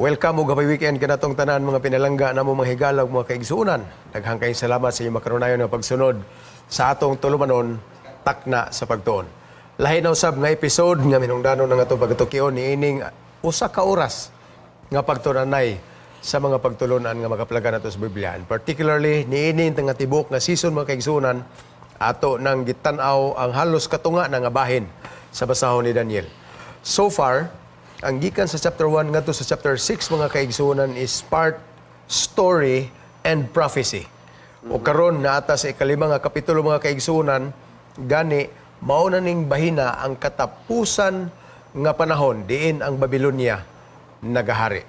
Welcome ug happy weekend kanatong tanan, mga pinalangga namo, mga higala ug mga kaigsuonan. Daghang kayong salamat sa inyong makanunayon nga pagsunod sa atong tulumanon, Takna sa Pagtuon. Lahi na usab nga episode nga minungdanon ng atong pagtukion niining 1 ka oras nga pagtunanay sa mga pagtulunan nga makaplagan nato sa Biblia. And particularly niini nga tibok nga season, mga kaigsuonan, ato nang gitan-aw ang halos katunga na nga bahin sa basahon ni Daniel. So far, ang gikan sa chapter 1 ngadto sa chapter 6, mga kaigsuonan, is part story and prophecy. O karon naa ta sa ikalima nga kapitulo, mga kaigsuonan, gani mao na ning bahina ang katapusan nga panahon diin ang Babylonia nagahari.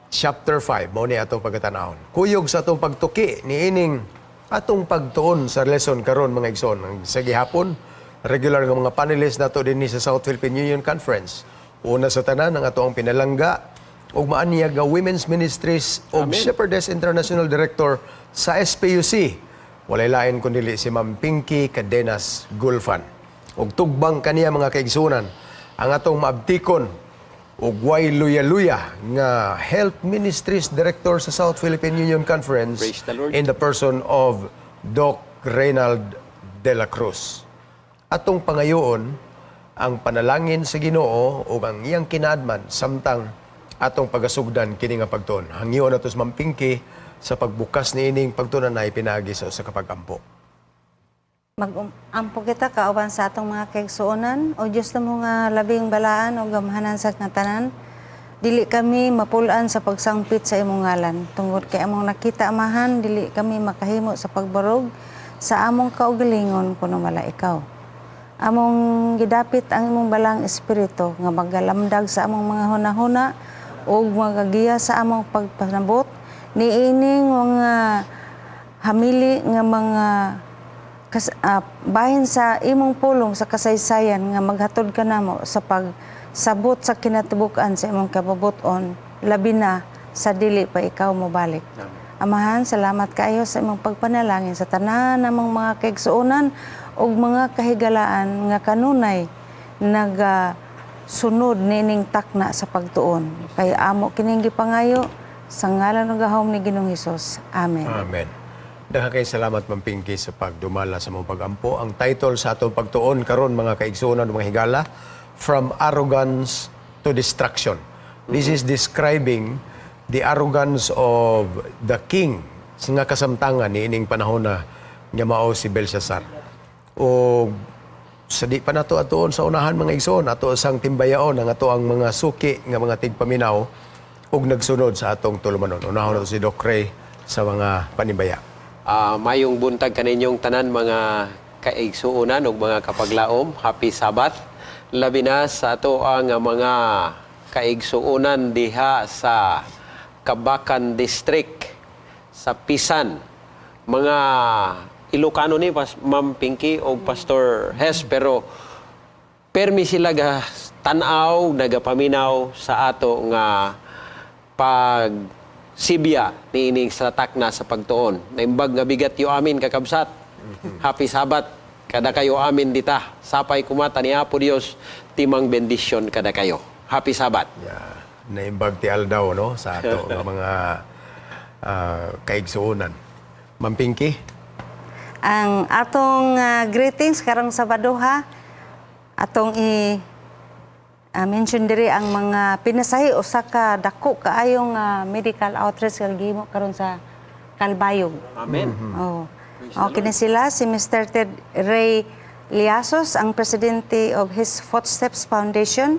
Chapter 5 mao ni atong pagkatanawon. Kuyog sa atong pagtuki niining atong pagtuon sa lesson karon, mga igsoon. Ang sa gihapon regular nga mga panelists nato dinhi sa South Philippine Union Conference. Una sa tanan, ang atoang pinalangga ug maanyag nga Women's Ministries ug Shepherdess International Director sa SPUC. Walay lain kundi si Ma'am Pinky Cadenas Gulfan. Ug tugbang kaniya, mga kaigsunan, ang atong maabtikon ug way luya-luya nga Health Ministries Director sa South Philippine Union Conference Praise the Lord. in the person of Doc Reynald de la Cruz. Atong pangayoon ang panalangin sa Ginoo ug ang iyang kinaadman samtang atong pagasugdan kini nga pagtuon. Hangyoon nato si Ma'am Pinky sa pagbukas niining pagtunanay pinaagi sa usa ka pag-ampo. Mag-ampo kita kauban sa atong mga kaigsuonan. O Diyos namo nga labing balaan o gamhanan sa tanan, dili kami mapulaan sa pagsangpit sa imong ngalan. Tungod kay among nakita, Amahan, dili kami makahimo sa pagbarog sa among kaugalingon kuno wala ikaw. Among gidapit ang imong Balaang Espiritu nga magalamdag sa among mga hunahuna ug magagiya sa among pagpanabot niining mga hamili nga mga bahin sa imong pulong sa kasaysayan nga maghatod kanamo sa pagsabot sa kinatibuk-an sa imong kabubut-on, labi na sa dili pa ikaw mobalik. Amahan, salamat kaayo sa imong pagpanalangin sa tanan namong mga kaigsuonan ug mga kahigalaan nga kanunay naga sunod nining Takna sa Pagtuon. Kay amo kining gipangayo sa ngalan ug gahom ni Ginoong Hesus. Amen. Amen. Daghang kay salamat, Ma'am Pinky, sa pagdumala sa mong pagampo. Ang title sa atong pagtuon karon, mga kaigsuonan, mga higala, From Arrogance to Destruction. This is describing the arrogance of the king nga kasamtangan niining panahon na nga mao si Belshazzar. O sa di pa nato atuon sa unahan, mga igsoon, ato sang timbayaon ang ato ang mga suki nga mga tigpaminaw ug nagsunod sa atong tulumanon. Unahon nato si Doc Ray sa mga panimbaya. Mayong buntag kaninyong tanan, mga kaigsuonan ug mga kapaglaom. Happy Sabbath. Labi na sa ato ang mga kaigsuonan diha sa Kabacan District sa Pisan. Mga Ilocano ni Ma'am Pinky o Pastor Hes, pero permi sila ga tan-aw, nagapaminaw sa ato nga pag sibya niining sa Takna sa Pagtuon. Naimbag nga bigat yo amin, kakabsat. Happy Sabbath kada kayo amin dita. Sapay kumata ni Apo Dios timang bendisyon kada kayo. Happy Sabbath. Yeah. Naimbag ti aldaw, no, sa ato nga mga kaigsuonan. Ma'am Pinky? Ang atong greetings karong Sabado ha, atong i mention diri ang mga pinasahi usa ka dako kaayong medical outreach nga gihimo karon sa Calbayog. Amen. Oh. Okay na sila si Mr. Ted Ray Liasos, ang presidente of His Footsteps Foundation,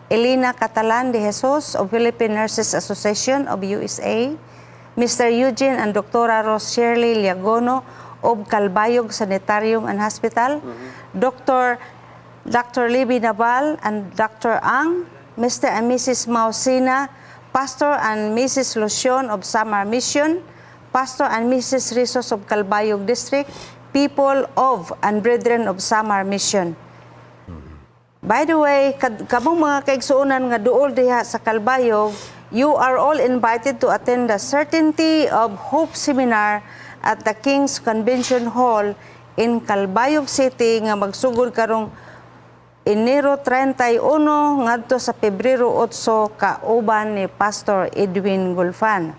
Elena Catalan de Jesus of Philippine Nurses Association of USA, Mr. Eugene and Dr. Rose Shirley Liagono of Calbayog Sanitarium and Hospital, Dr. Libby Nabal and Dr. Ang, Mr. and Mrs. Mausina, Pastor and Mrs. Lucion of Samar Mission, Pastor and Mrs. Rizos of Calbayog District, people of and brethren of Samar Mission. By the way, kamong mga kaigsuonan nga duol diha sa Calbayog, you are all invited to attend the Certainty of Hope Seminar at the King's Convention Hall in Calbayog City nga magsugod karong Enero 31 ngadto sa Pebrero 8 kauban ni Pastor Edwin Gulfan.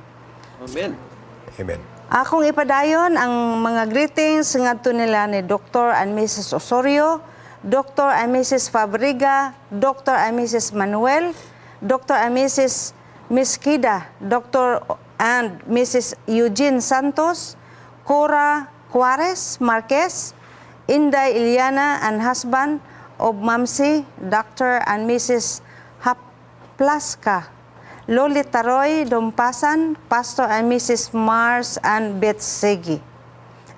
Amen. Amen. Akong ipadayon ang mga greetings ngadto nila ni Dr. and Mrs. Osorio, Dr. and Mrs. Fabriga, Dr. and Mrs. Manuel, Dr. and Mrs. Mesquida, Dr. and Mrs. Eugene Santos, Cora Juarez Marquez, Inday Iliana and husband of Mamsi, Dr. and Mrs. Haplaska, Loli Taroy Dompasan, Pastor and Mrs. Mars and Betsegi.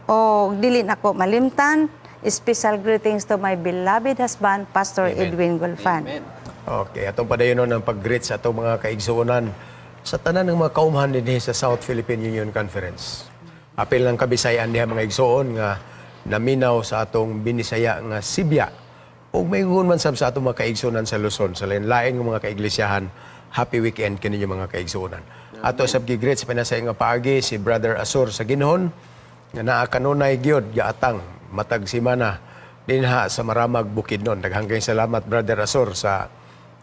O dili nako malimtan, special greetings to my beloved husband, Pastor Amen. Edwin Gulfan. Amen. Okay, atong padayonon ang pag-greet sa atong mga kaigsuonan sa tanan ng mga kaumhan dinhi sa South Philippine Union Conference. Apil ng Kabisayan diha, mga igsoon nga naminaw sa atong Binisaya nga Sibya ug maingon man sab sa atong mga kaigsuonan sa Luzon, sa lain-lain nga mga kaiglisyahan. Happy weekend kaninyo, mga kaigsuonan. Ato sab gi-greet sa pinasay nga paagi si Brother Asur sa Ginhon nga naa kanunay gyud gaatang matag semana dinha sa Maramag, Bukidnon. Daghang kayong salamat, Brother Asur, sa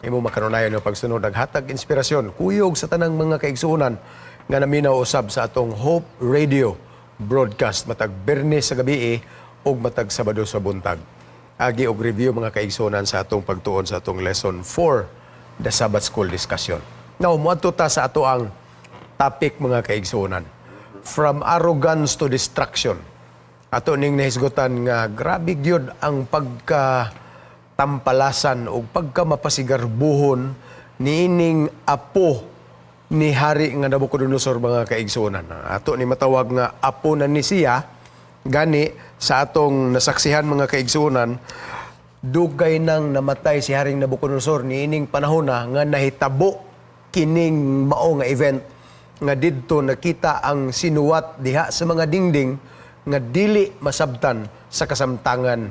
imo makanunayon nga pagsunod, naghatag inspirasyon, kuyog sa tanang mga kaigsuonan nga naminaw usab sa atong Hope Radio broadcast matag Biyernes sa gabi ug matag Sabado sa buntag. Agi og review, mga kaigsuonan, sa atong pagtuon sa atong lesson for the Sabbath School discussion. Now, moadto ta sa ato ang topic, mga kaigsuonan. From arrogance to destruction. Ato ning nahisgutan nga grabe gyud ang pagka tampalasan o pagka mapasigarbuhon niining apo ni hari nga Nabucodonosor, mga kaigsuonan. Ato ni matawag nga apo na ni siya, gani sa atong nasaksihan, mga kaigsuonan, dugay nang namatay si Haring Nabucodonosor niining panahon na nga nahitabo kining mao nga event nga didto nakita ang sinuwat diha sa mga dingding nga dili masabtan sa kasamtangan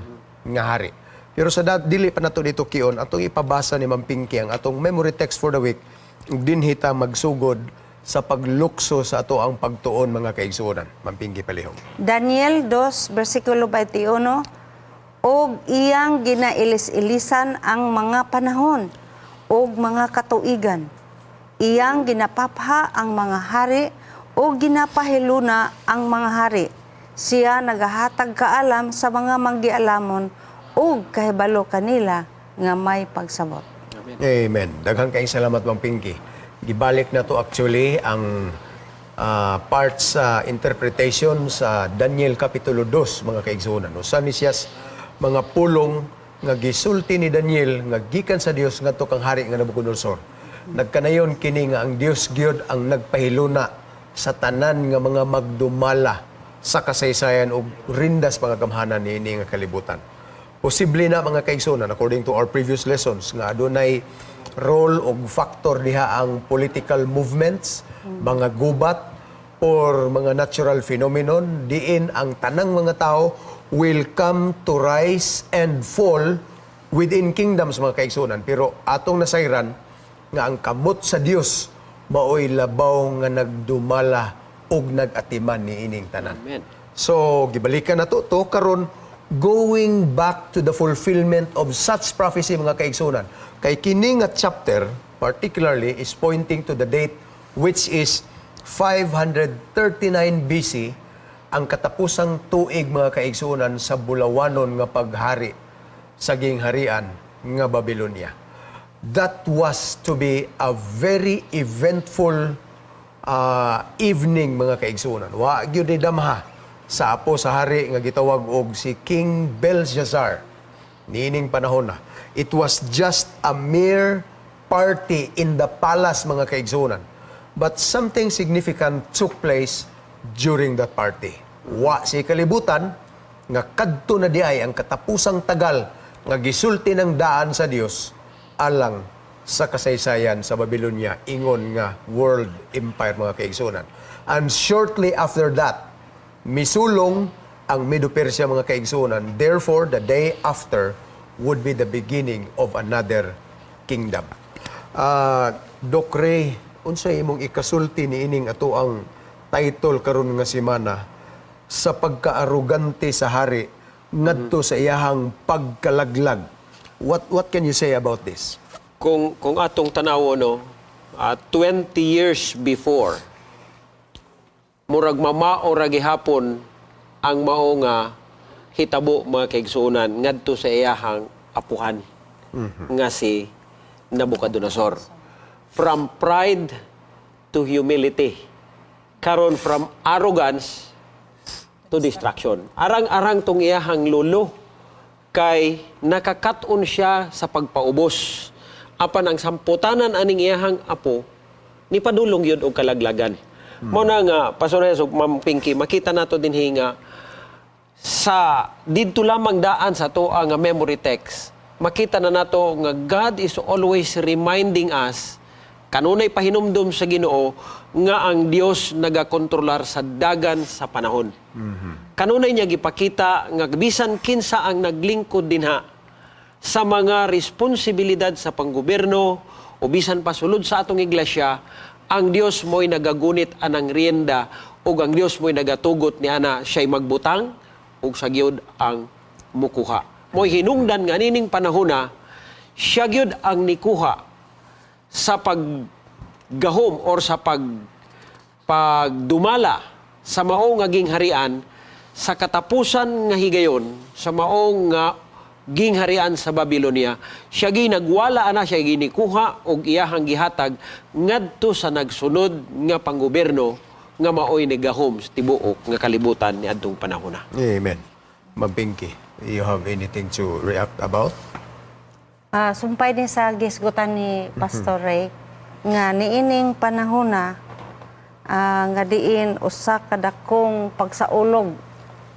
nga hari. Pero sa dili pa nato dito kion, atong ipabasa ni Ma'am Pinky ang atong memory text for the week ug dinhi ta magsugod sa paglukso sa ato ang pagtuon, mga kaigsuonan. Ma'am Pinky, palihog. Daniel 2, versikulo 21, "Og iyang ginailis-ilisan ang mga panahon ug mga katuigan. Iyang ginapapha ang mga hari ug ginapahiluna ang mga hari. Siya nagahatag kaalam sa mga manggialamon ug kahibalo kanila nga may pagsabot." Amen. Daghang kayong salamat, Ma'am Pinky. Gibalik na to actually ang parts sa interpretation sa Daniel Kapitulo 2, mga kaigsuonan. Usa ni siyas mga pulong nga gisulti ni Daniel nga gikan sa Dios ngadto kang hari nga Nabucodonosor. Nagkanayon kini nga ang Dios gyud ang nagpahiluna sa tanan nga mga magdumala sa kasaysayan ug rindas mga gamhanan niini nga kalibutan. Posible na, mga kaigsuonan, according to our previous lessons, nga adunay role og factor diha ang political movements, mga gubat or mga natural phenomenon diin ang tanang mga tao will come to rise and fall within kingdoms, mga kaigsuonan. Pero atong nasayran nga ang kamot sa Dios maoy labaw nga nagdumala og nag-atiman niining tanan. Amen. So, gibalikan na to to karon, going back to the fulfillment of such prophecy, mga kaigsunan. Kay kini nga chapter particularly is pointing to the date which is 539 BC, ang katapusang tuig, mga kaigsunan, sa bulawanon nga paghari sa gingharian nga Babylonia. That was to be a very eventful evening, mga kaigsunan. Wa gyud ni damha sa apo sa hari nga gitawag og si King Belshazzar niining panahon na. It was just a mere party in the palace, mga kaigsunan. But something significant took place during that party. Wa si kalibutan nga kadto na diay ang katapusang tagal nga gisulti ng daan sa Dios alang sa kasaysayan sa Babylonia ingon nga world empire, mga kaigsunan. And shortly after that, misulong ang Medo-Persia, mga kaigsunan. Therefore, the day after would be the beginning of another kingdom. Doc Ray, unsay imong ikasulti niining ato ang title karon nga semana, sa pagkaarogante sa hari ngadto sa iyahang pagkalaglag? What can you say about this? Kung atong tanawo, no, 20 years before, murag mamao ra gihapon ang mao nga hitabo, mga kaigsuonan, ngadto sa iyahang apuhan nga si Nabucodonosor. From pride to humility. Karon, from arrogance to destruction. Arang-arang tong iyahang lolo kay nakakaton siya sa pagpaubos. Apan ang samputanan aning iyahang apo ni padulong yun og kalaglagan. Mao na nga, Pastor Hes ug Ma'am Pinky, makita nato dinhi nga sa didto lamang daan sa atoa nga memory text, makita na nato nga God is always reminding us, kanunay pahinumdum sa Ginoo nga ang Dios nagakontrolar sa dagan sa panahon. Kanunay niya gipakita nga bisan kinsa ang naglingkod dinha sa mga responsibilidad sa panggobyerno o bisan pa sulod sa atong iglesia, ang Dios mo'y nagagunit anang rienda ug ang Dios mo'y nagatugot ni ana, siya'y magbutang ug sa gyud ang mukuha. Mo'y hinungdan nga nining panahona siya gyud ang nikuha sa paggahom or sa pagdumala sa mao nga gingharian sa katapusan nga higayon sa maong nga gingharian sa Babylonia. Siya gi nagwala ana, siya ginikuha og iyahang gihatag ngadto sa nagsunod nga panggobyerno nga maoy nigahom sa tibuok nga kalibutan niadtong panahona. Amen. Ma'am Pinky, you have anything to react about? Sumpay din sa gisgutan ni Pastor Ray nga niining panahona nga diin usa ka dakong pagsaulog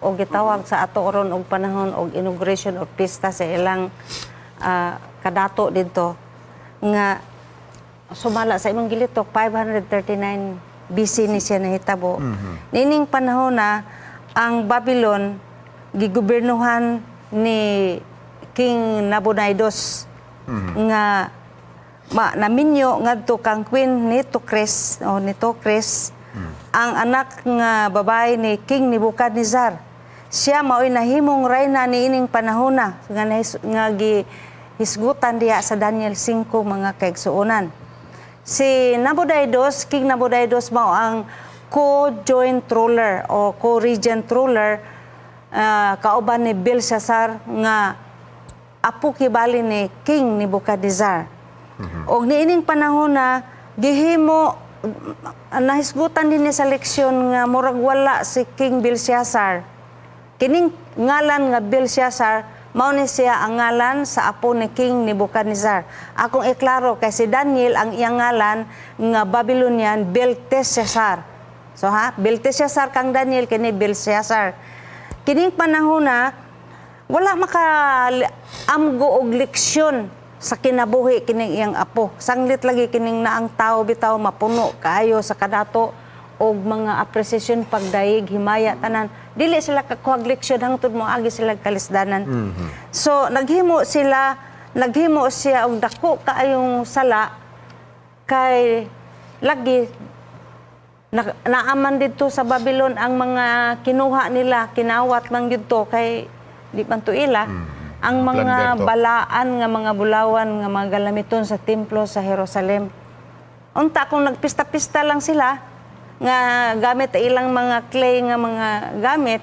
o gitawag sa ato ron og panahon og inauguration or pista sa ilang kadato didto nga sumala sa imong gilitok, 539 BC ni siya nahitabo. Niining panahon na ang Babylon gigubernuhan ni King Nabonidus nga naminyo ngadto kang Queen Nitocris o Nitocris, ang anak nga babae ni King Nebuchadnezzar. Siya mao'y nahimong reyna niining panahona nga gihisgutan diha sa Daniel 5, mga kaigsuonan. Si Nabonidus, King Nabonidus, mao ang co-joint ruler o co-regent ruler kauban ni Belshazzar nga apo kibali ni King Nebuchadnezzar. Og niining panahon na gihimo, nahisgutan din ni sa leksyon nga murag wala si King Belshazzar. Kining ngalan nga Belshazzar, mao ni siya ang ngalan sa apo ni King Nebuchadnezzar. Akong iklaro kay si Daniel, ang iyang ngalan nga Babylonian, Belteshazzar. So ha, Belteshazzar kang Daniel, kini Belshazzar. Kining panahon na wala maka amgo og leksyon sa kinabuhi kining iyang apo. Sanglit lagi kining naang tao bitaw mapuno kaayo sa kadato og mga appreciation, pagdayeg, himaya, tanan. Dili sila kakuhag leksyon hangtod mo agi sila kalisdanan. So naghimo siya og dako kaayong sala kay lagi naaman dito sa Babylon ang mga kinuha nila, kinawat man gyud to kay di man to ila. Ang mga Plunder to. Balaan nga mga bulawan nga mga galamiton sa templo sa Jerusalem. Unta kung nagpista-pista lang sila nga gamit ilang mga clay nga mga gamit,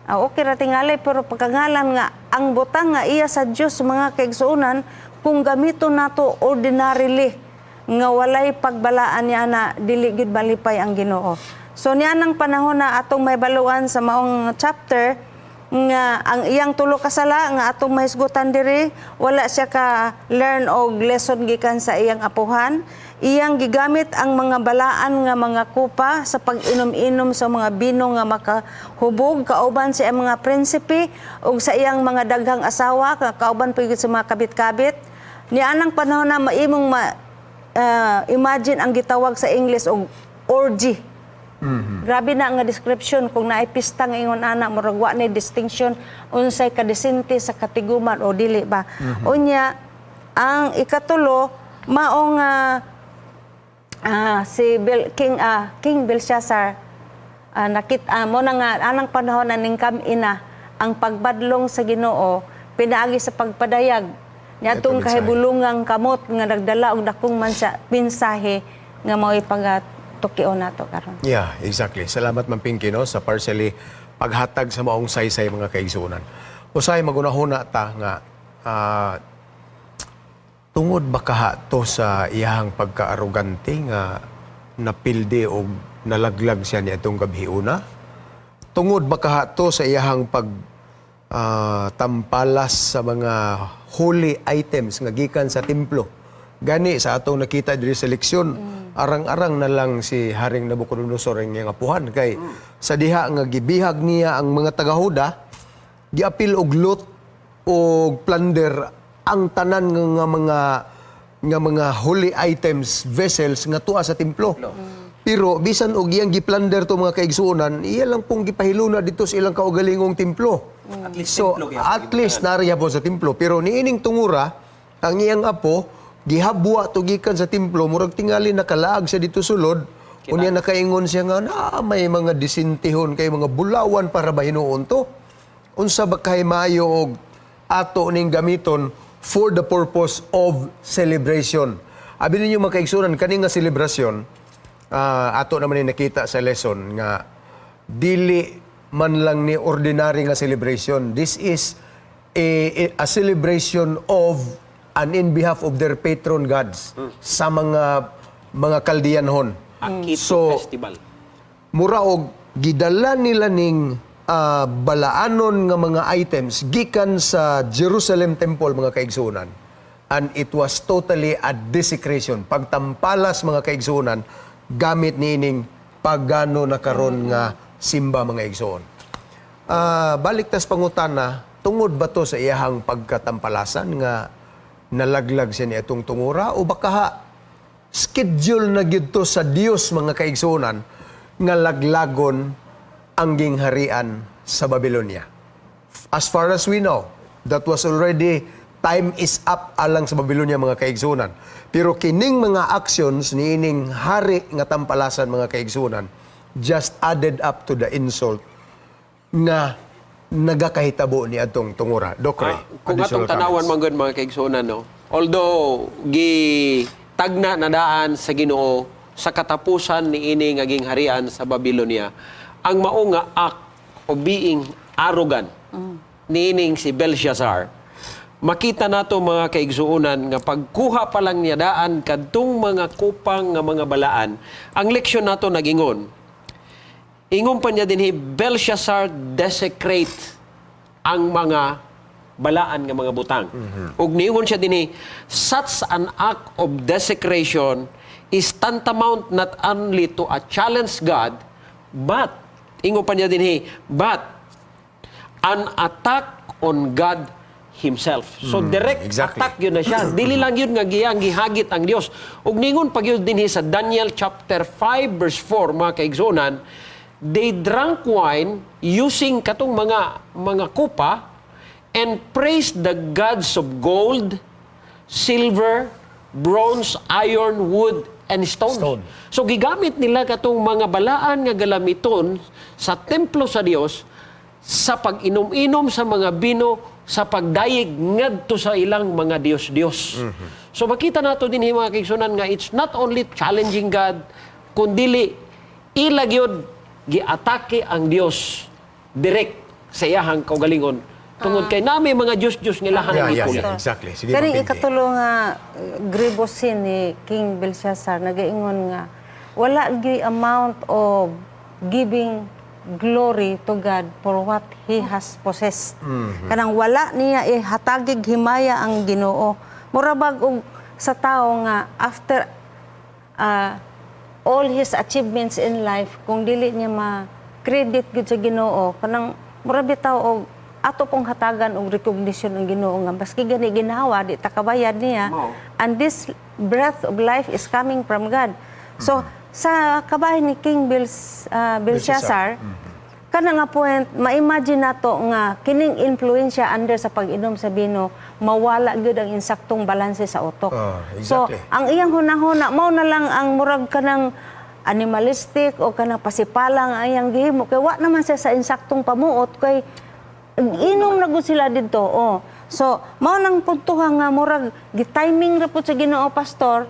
okay ra tingali, pero pagkangalan nga ang butang nga iya sa Dios, mga kaigsuonan, kung gamiton nato ordinarily nga walay pagbalaan niya na, dili gyud malipay ang Ginoo. So niya nang panahon na atong may baluan sa maong chapter nga ang iyang tulo ka sala nga atong mahisgutan diri, wala siya ka learn og lesson gikan sa iyang apuhan. Iyang gigamit ang mga balaan nga mga kupa sa pag-inom-inom sa mga bino nga makahubog kauban sa iyang mga prinsipe ug sa iyang mga daghang asawa kauban pa gyud sa mga kabit-kabit. Nianang panahon na maimong imagine ang gitawag sa English og orgy. Grabe na nga description kung naay pista nga ingon ana, murag wa ni distinction unsay kadesente sa katiguman o dili ba. Unya ang ikatulo mao nga si King Belshazzar, nakita mo na nga anang panahon na ning ina ang pagbadlong sa Ginoo pinaagi sa pagpadayag Niadtong Ito mensahe. Kahibulungang kamot nga nagdala og dakong mensahe nga mao'y pagatukion nato karon. Yeah, exactly. Salamat, Ma'am Pinky, no, sa partially paghatag sa maong saysay, mga kaigsuonan. Usahay magunahuna ta nga tungod ba kaha to sa iyahang pagkaarogante nga napildi o nalaglag siya niya itong gabhiuna? Tungod ba kaha to sa iyahang pag tampalas sa mga holy items nga gikan sa templo? Gani sa atong nakita diri sa leksyon, arang-arang na lang si Haring Nabucodonosor ang iyang apuhan kay sa diha nga gibihag niya ang mga taga-Huda, giapil og loot og plunder ang tanan nga mga holy items, vessels nga tuwa sa templo. Pero bisan og iyang giplunder to, mga kaigsuonan, iya lang pong gipahiluna dito sa ilang kaugalingong templo. At least So, templo gyapon. At least nariya po sa templo. Pero niining tungura, ang iyang apo, gihabwa to gikan sa templo, murag tingali nakalaag siya dito sulod. Unya nakaingon siya nga, na may mga disintihon kay mga bulawan para ba hinuon to? Unsa ba kay maayo og ato ning gamiton for the purpose of celebration? Abi ninyo, mga kaigsuonan, kani nga selebrasyon, ato naman ni nakita sa lesson nga dili man lang ni ordinary nga celebration. This is a celebration of and in behalf of their patron gods sa mga Kaldianhon. Akitu So, Festival. Mura og gidala nila ning balaanon nga mga items gikan sa Jerusalem Temple, mga kaigsuonan, and it was totally a desecration, pagtampalas, mga kaigsuonan, gamit niining pagano na karon nga simba, mga igsoon. Balik tas pangutana, tungod ba to sa iyahang pagkatampalasan nga nalaglag siya ni atong tungura o baka ha, schedule na gyud to sa Dios, mga kaigsuonan, nga laglagon ang gingharian sa Babylonia? As far as we know, that was already time is up alang sa Babylonia, mga kaigsuonan. Pero kining mga actions niining hari nga tampalasan, mga kaigsuonan, just added up to the insult nga nagakahitabo ni atong tungura. Doc Ray, Kung atong additional tanawan comments. man gud, mga kaigsuonan, no. Although gi tagna na daan sa Ginoo sa katapusan ni ini nga gingharian sa Babylonia, ang mao nga act of being arrogant niining si Belshazzar, makita nato, mga kaigsuonan, nga pagkuha pa lang niya daan kadtong mga kupang nga mga balaan, ang leksyon nato nagingon. Ingon pa niya dinhi, Belshazzar desecrate ang mga balaan nga mga butang. Ug niingon siya dinhi, such an act of desecration is tantamount not only to a challenge God, but ingon pa niya dinhi, but an attack on God himself. So direct attack yun na siya. Dili lang yun nga giyang gihagit ang Dios. Ug ningon pag yun dinhi sa Daniel chapter 5 verse 4, mga kaigsuonan, they drank wine using katong mga kupa and praised the gods of gold, silver, bronze, iron, wood, and stone. Stone. So gigamit nila katong mga balaan nga galamiton sa templo sa Dios sa pag-inom-inom sa mga bino, sa pagdayeg ngadto sa ilang mga Dios-Dios. So makita nato din, mga kaigsuonan, nga it's not only challenging God kundili ila gyud giatake ang Dios direct sa iyahang kaugalingon tungod kay nami mga Dios-Dios nga ilahan ang gipuli. Yeah, exactly. Sige, Kaning Ma'am Pinky. ikatulo nga grievous sin ni King Belshazzar, nagaingon nga wala gyud amount of giving glory to God for what he has possessed. Kanang wala niya ihatagig himaya ang Ginoo. Mura bag og sa tao nga after all his achievements in life, kung dili niya ma-credit gyud sa Ginoo, kanang mura bitaw og ato pong hatagan og recognition ang Ginoo nga baski gani ginawa, di ta kabayad niya Mao. And this breath of life is coming from God. So sa kabahin ni King Belshazzar, kana nga point, ma-imagine nato nga kining influensya under sa pag-inom sa bino, mawala gyud ang insaktong balanse sa utok. So ang iyang hunahuna mao na lang ang murag kanang animalistic o kanang pasipalang ang iyang gihimo kay wa naman siya sa insaktong pamuot kay inom na gud sila didto. Oh. So So, mao nang puntuhan nga murag gi-timing ra pud sa Ginoo, pastor,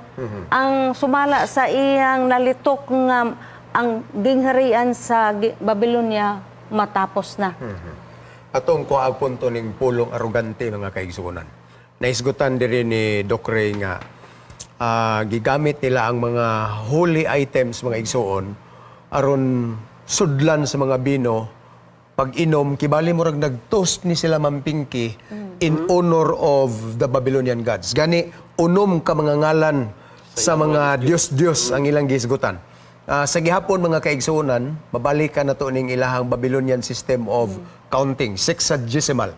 ang sumala sa iyang nalitok nga ang gingharian sa Babylonia matapos na. Atong kuha ang punto ning pulong arugante, mga kaigsuonan. Naisgutan diri ni Doc Ray nga gigamit nila ang mga holy items, mga igsuon, aron sudlan sa mga bino pag inom kibali murag nag-toast ni sila, Mampingki, in honor of the Babylonian gods. Gani unom ka mga ngalan sa mga Diyos-Diyos ang ilang gihisgutan. Sa gihapon, mga kaigsuonan, mabalikan na to ning ilahang Babylonian system of counting, sexagesimal.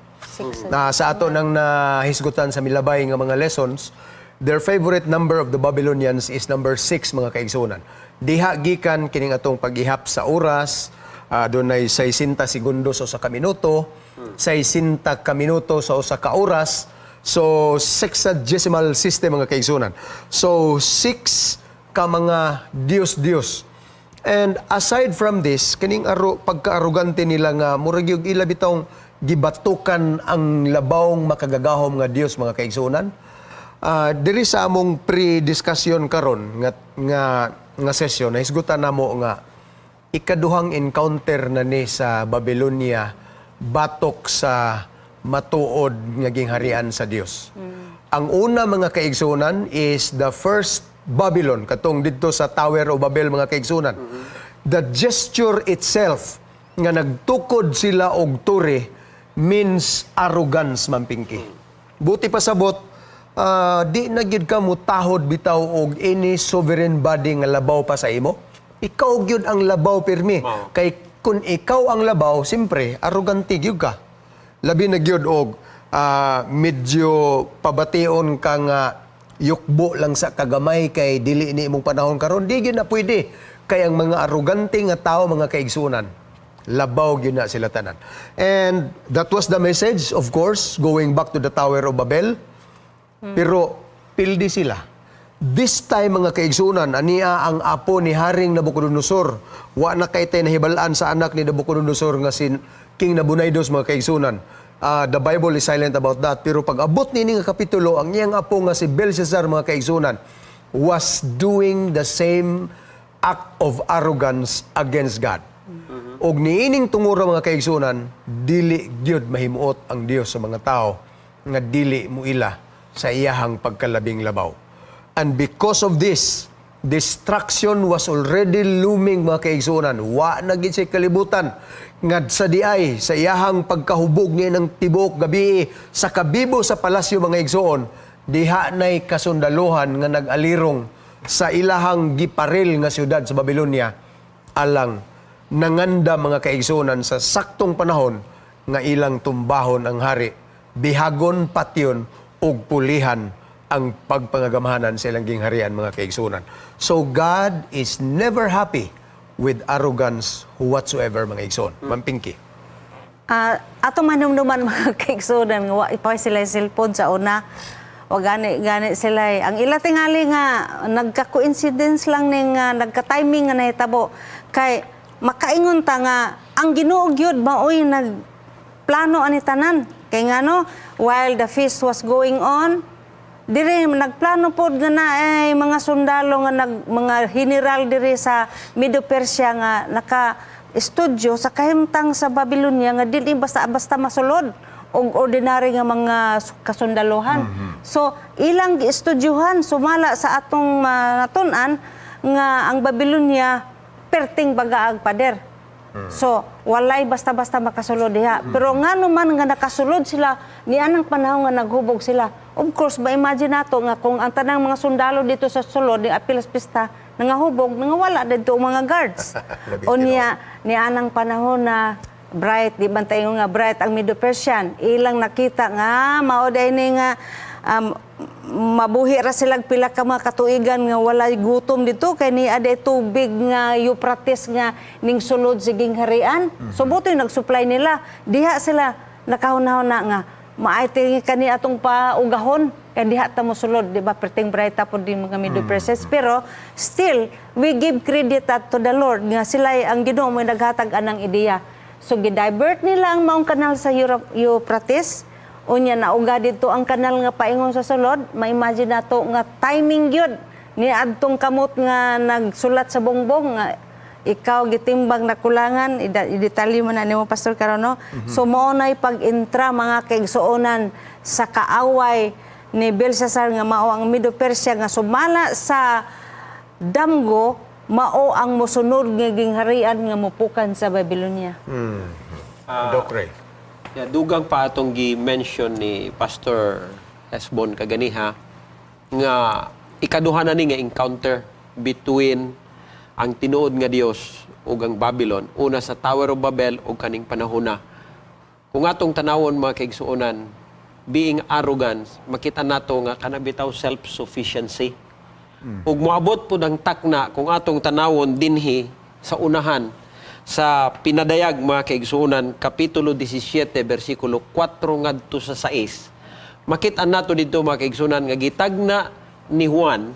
Na sa ato nang nahisgutan sa milabay nga mga lessons, their favorite number of the Babylonians is number 6, mga kaigsuonan. Diha gikan kining atong pag-ihap sa oras, dunay 60 segundo sa usa ka minuto, 60 ka minuto sa usa ka oras. So sexagesimal system, mga kaigsuonan. So 6 ka mga Diyos-Diyos. And aside from this, kining pagka-arugante nila nga murag yung ila bitawng gibatukan ang labawng makagagahom nga Dios, mga kaigsuonan. Diri sa among pre-discussion karon nga session, nahisgutan namo nga ikaduhang encounter na ni sa Babylonia batok sa matuod nga gingharian sa Dios. Ang una, mga kaigsuonan, is the first Babylon katong didto sa Tower of Babel, mga kaigsuonan. The gesture itself nga nagtukod sila og tore means arrogance, Mampingki. Buti pasabot, di na gyud ka mutahod bitaw og any sovereign body nga labaw pa sa imo. Ikaw gyud ang labaw pirmi. Kay kung ikaw ang labaw, siyempre, arrogante gyud ka. Labi na gyud og medyo pabation ka nga yukbo lang sa kagamay kay dili ni imong panahon karon, di gyud na pwede. Kay ang mga arrogante nga tao, mga kaigsunan, labaw gyud na sila tanan. And that was the message, of course, going back to the Tower of Babel. Pero pildi sila. This time, mga kaigsunan, ania ang apo ni Haring Nabucodonosor. Wa na kay tay nahibalaan sa anak ni Nabucodonosor nga si King Nabonidus, mga kaigsunan. The Bible is silent about that. Pero pag abot nini nga kapitulo, ang iyang apo nga si Belshazzar, mga kaigsunan, was doing the same act of arrogance against God. Og niining tungura, mga kaigsunan, dili gyud mahimuot ang Dios sa mga tao nga dili muila sa iyahang pagkalabing labaw. And because of this, destruction was already looming, mga kaigsunan. Wa na gid sa kalibutan nga sa diay sa iyahang pagkahubog niya ng tibok gabi sa kabibo sa palasyo, mga igsoon, diha nay kasundaluhan nga nag-alirong sa ilahang giparil nga siyudad sa Babylonia alang nanganda, mga kaigsunan, sa saktong panahon nga ilang tumbahon ang hari, bihagon, patyon ug pulihan ang pagpangagamhanan sa ilang gingharian, mga kaigsunan. So God is never happy with arrogance whatsoever, mga igsoon. Mampingki. Ato manumduman, mga kaigsunan, nga wa pa sila cellphone sa una. Wa gani gani sila eh. Ang ila tingali nga nagka-coincidence lang ning nagka-timing nga nahitabo kay makaingon ta nga ang Ginoo gyud maoy nagplano ani tanan. Kay ngano, while the feast was going on, dire nagplano pod nga na ay mga sundalo nga nag mga general diri sa Medo Persia nga naka estudyo sa kahimtang sa Babylonia nga dili basta-basta masulod og ordinary nga mga kasundaluhan. So ilang giestudyuhan sumala sa atong natun-an nga ang Babylonia perting bagaag pader. So, walay basta-basta makasulod diha. Pero ngano man nga nakasulod sila nianang panahon nga naghubog sila? Of course, ma-imagine nato nga kung ang tanang mga sundalo dito sa sulod ni apilas pista nangahubog, nangawala didto ang mga guards. Labi. Unya nianang panahon na bright, di ba tayo nga bright ang Medo Persian, ilang nakita nga mao day ni nga mabuhi ra sila pila ka mga katuigan nga walay gutom dito kay ni aday tubig nga Euphrates nga ning sulod sa gingharian. So butoy nag-supply nila. Diha sila nakahuna-huna nga maay tingi kani atong paugahon kay diha ta mosulod, di ba? Perting bright pod din mga Medo Persians, pero still we give credit at to the Lord nga sila ay ang Ginoo mo naghatag anang ideya. So gidivert nila ang maong kanal sa Europe, Euphrates. Unya nauga didto ang kanal nga paingon sa sulod, ma-imagine nato nga timing gyud ni adtong kamot nga nagsulat sa bongbong nga ikaw gitimbang na kulangan, i-detalye mo na nimo, Pastor, karon, no? So mao nay pag-intra, mga kaigsuonan, sa kaaway ni Belshazzar nga mao ang Medo-Persia nga sumala sa damgo, mao ang mosunod nga gingharian nga mopukan sa Babylonia. Doc Ray. Yeah, dugang pa atong gi-mention ni Pastor Hesbon kaganiha nga ikaduha na ni nga encounter between ang tinuod nga Dios ug ang Babylon, una sa Tower of Babel ug kaning panahona. Kung atong tanawon, mga kaigsuonan, being arrogant, makita nato nga kana bitaw self-sufficiency. Ug moabot pud ang takna kung atong tanawon dinhi sa unahan sa Pinadayag, mga kaigsuonan, kapitulo 17 bersikulo 4 ngadto sa 6. Makita nato didto, mga kaigsuonan, nga gitagna ni Juan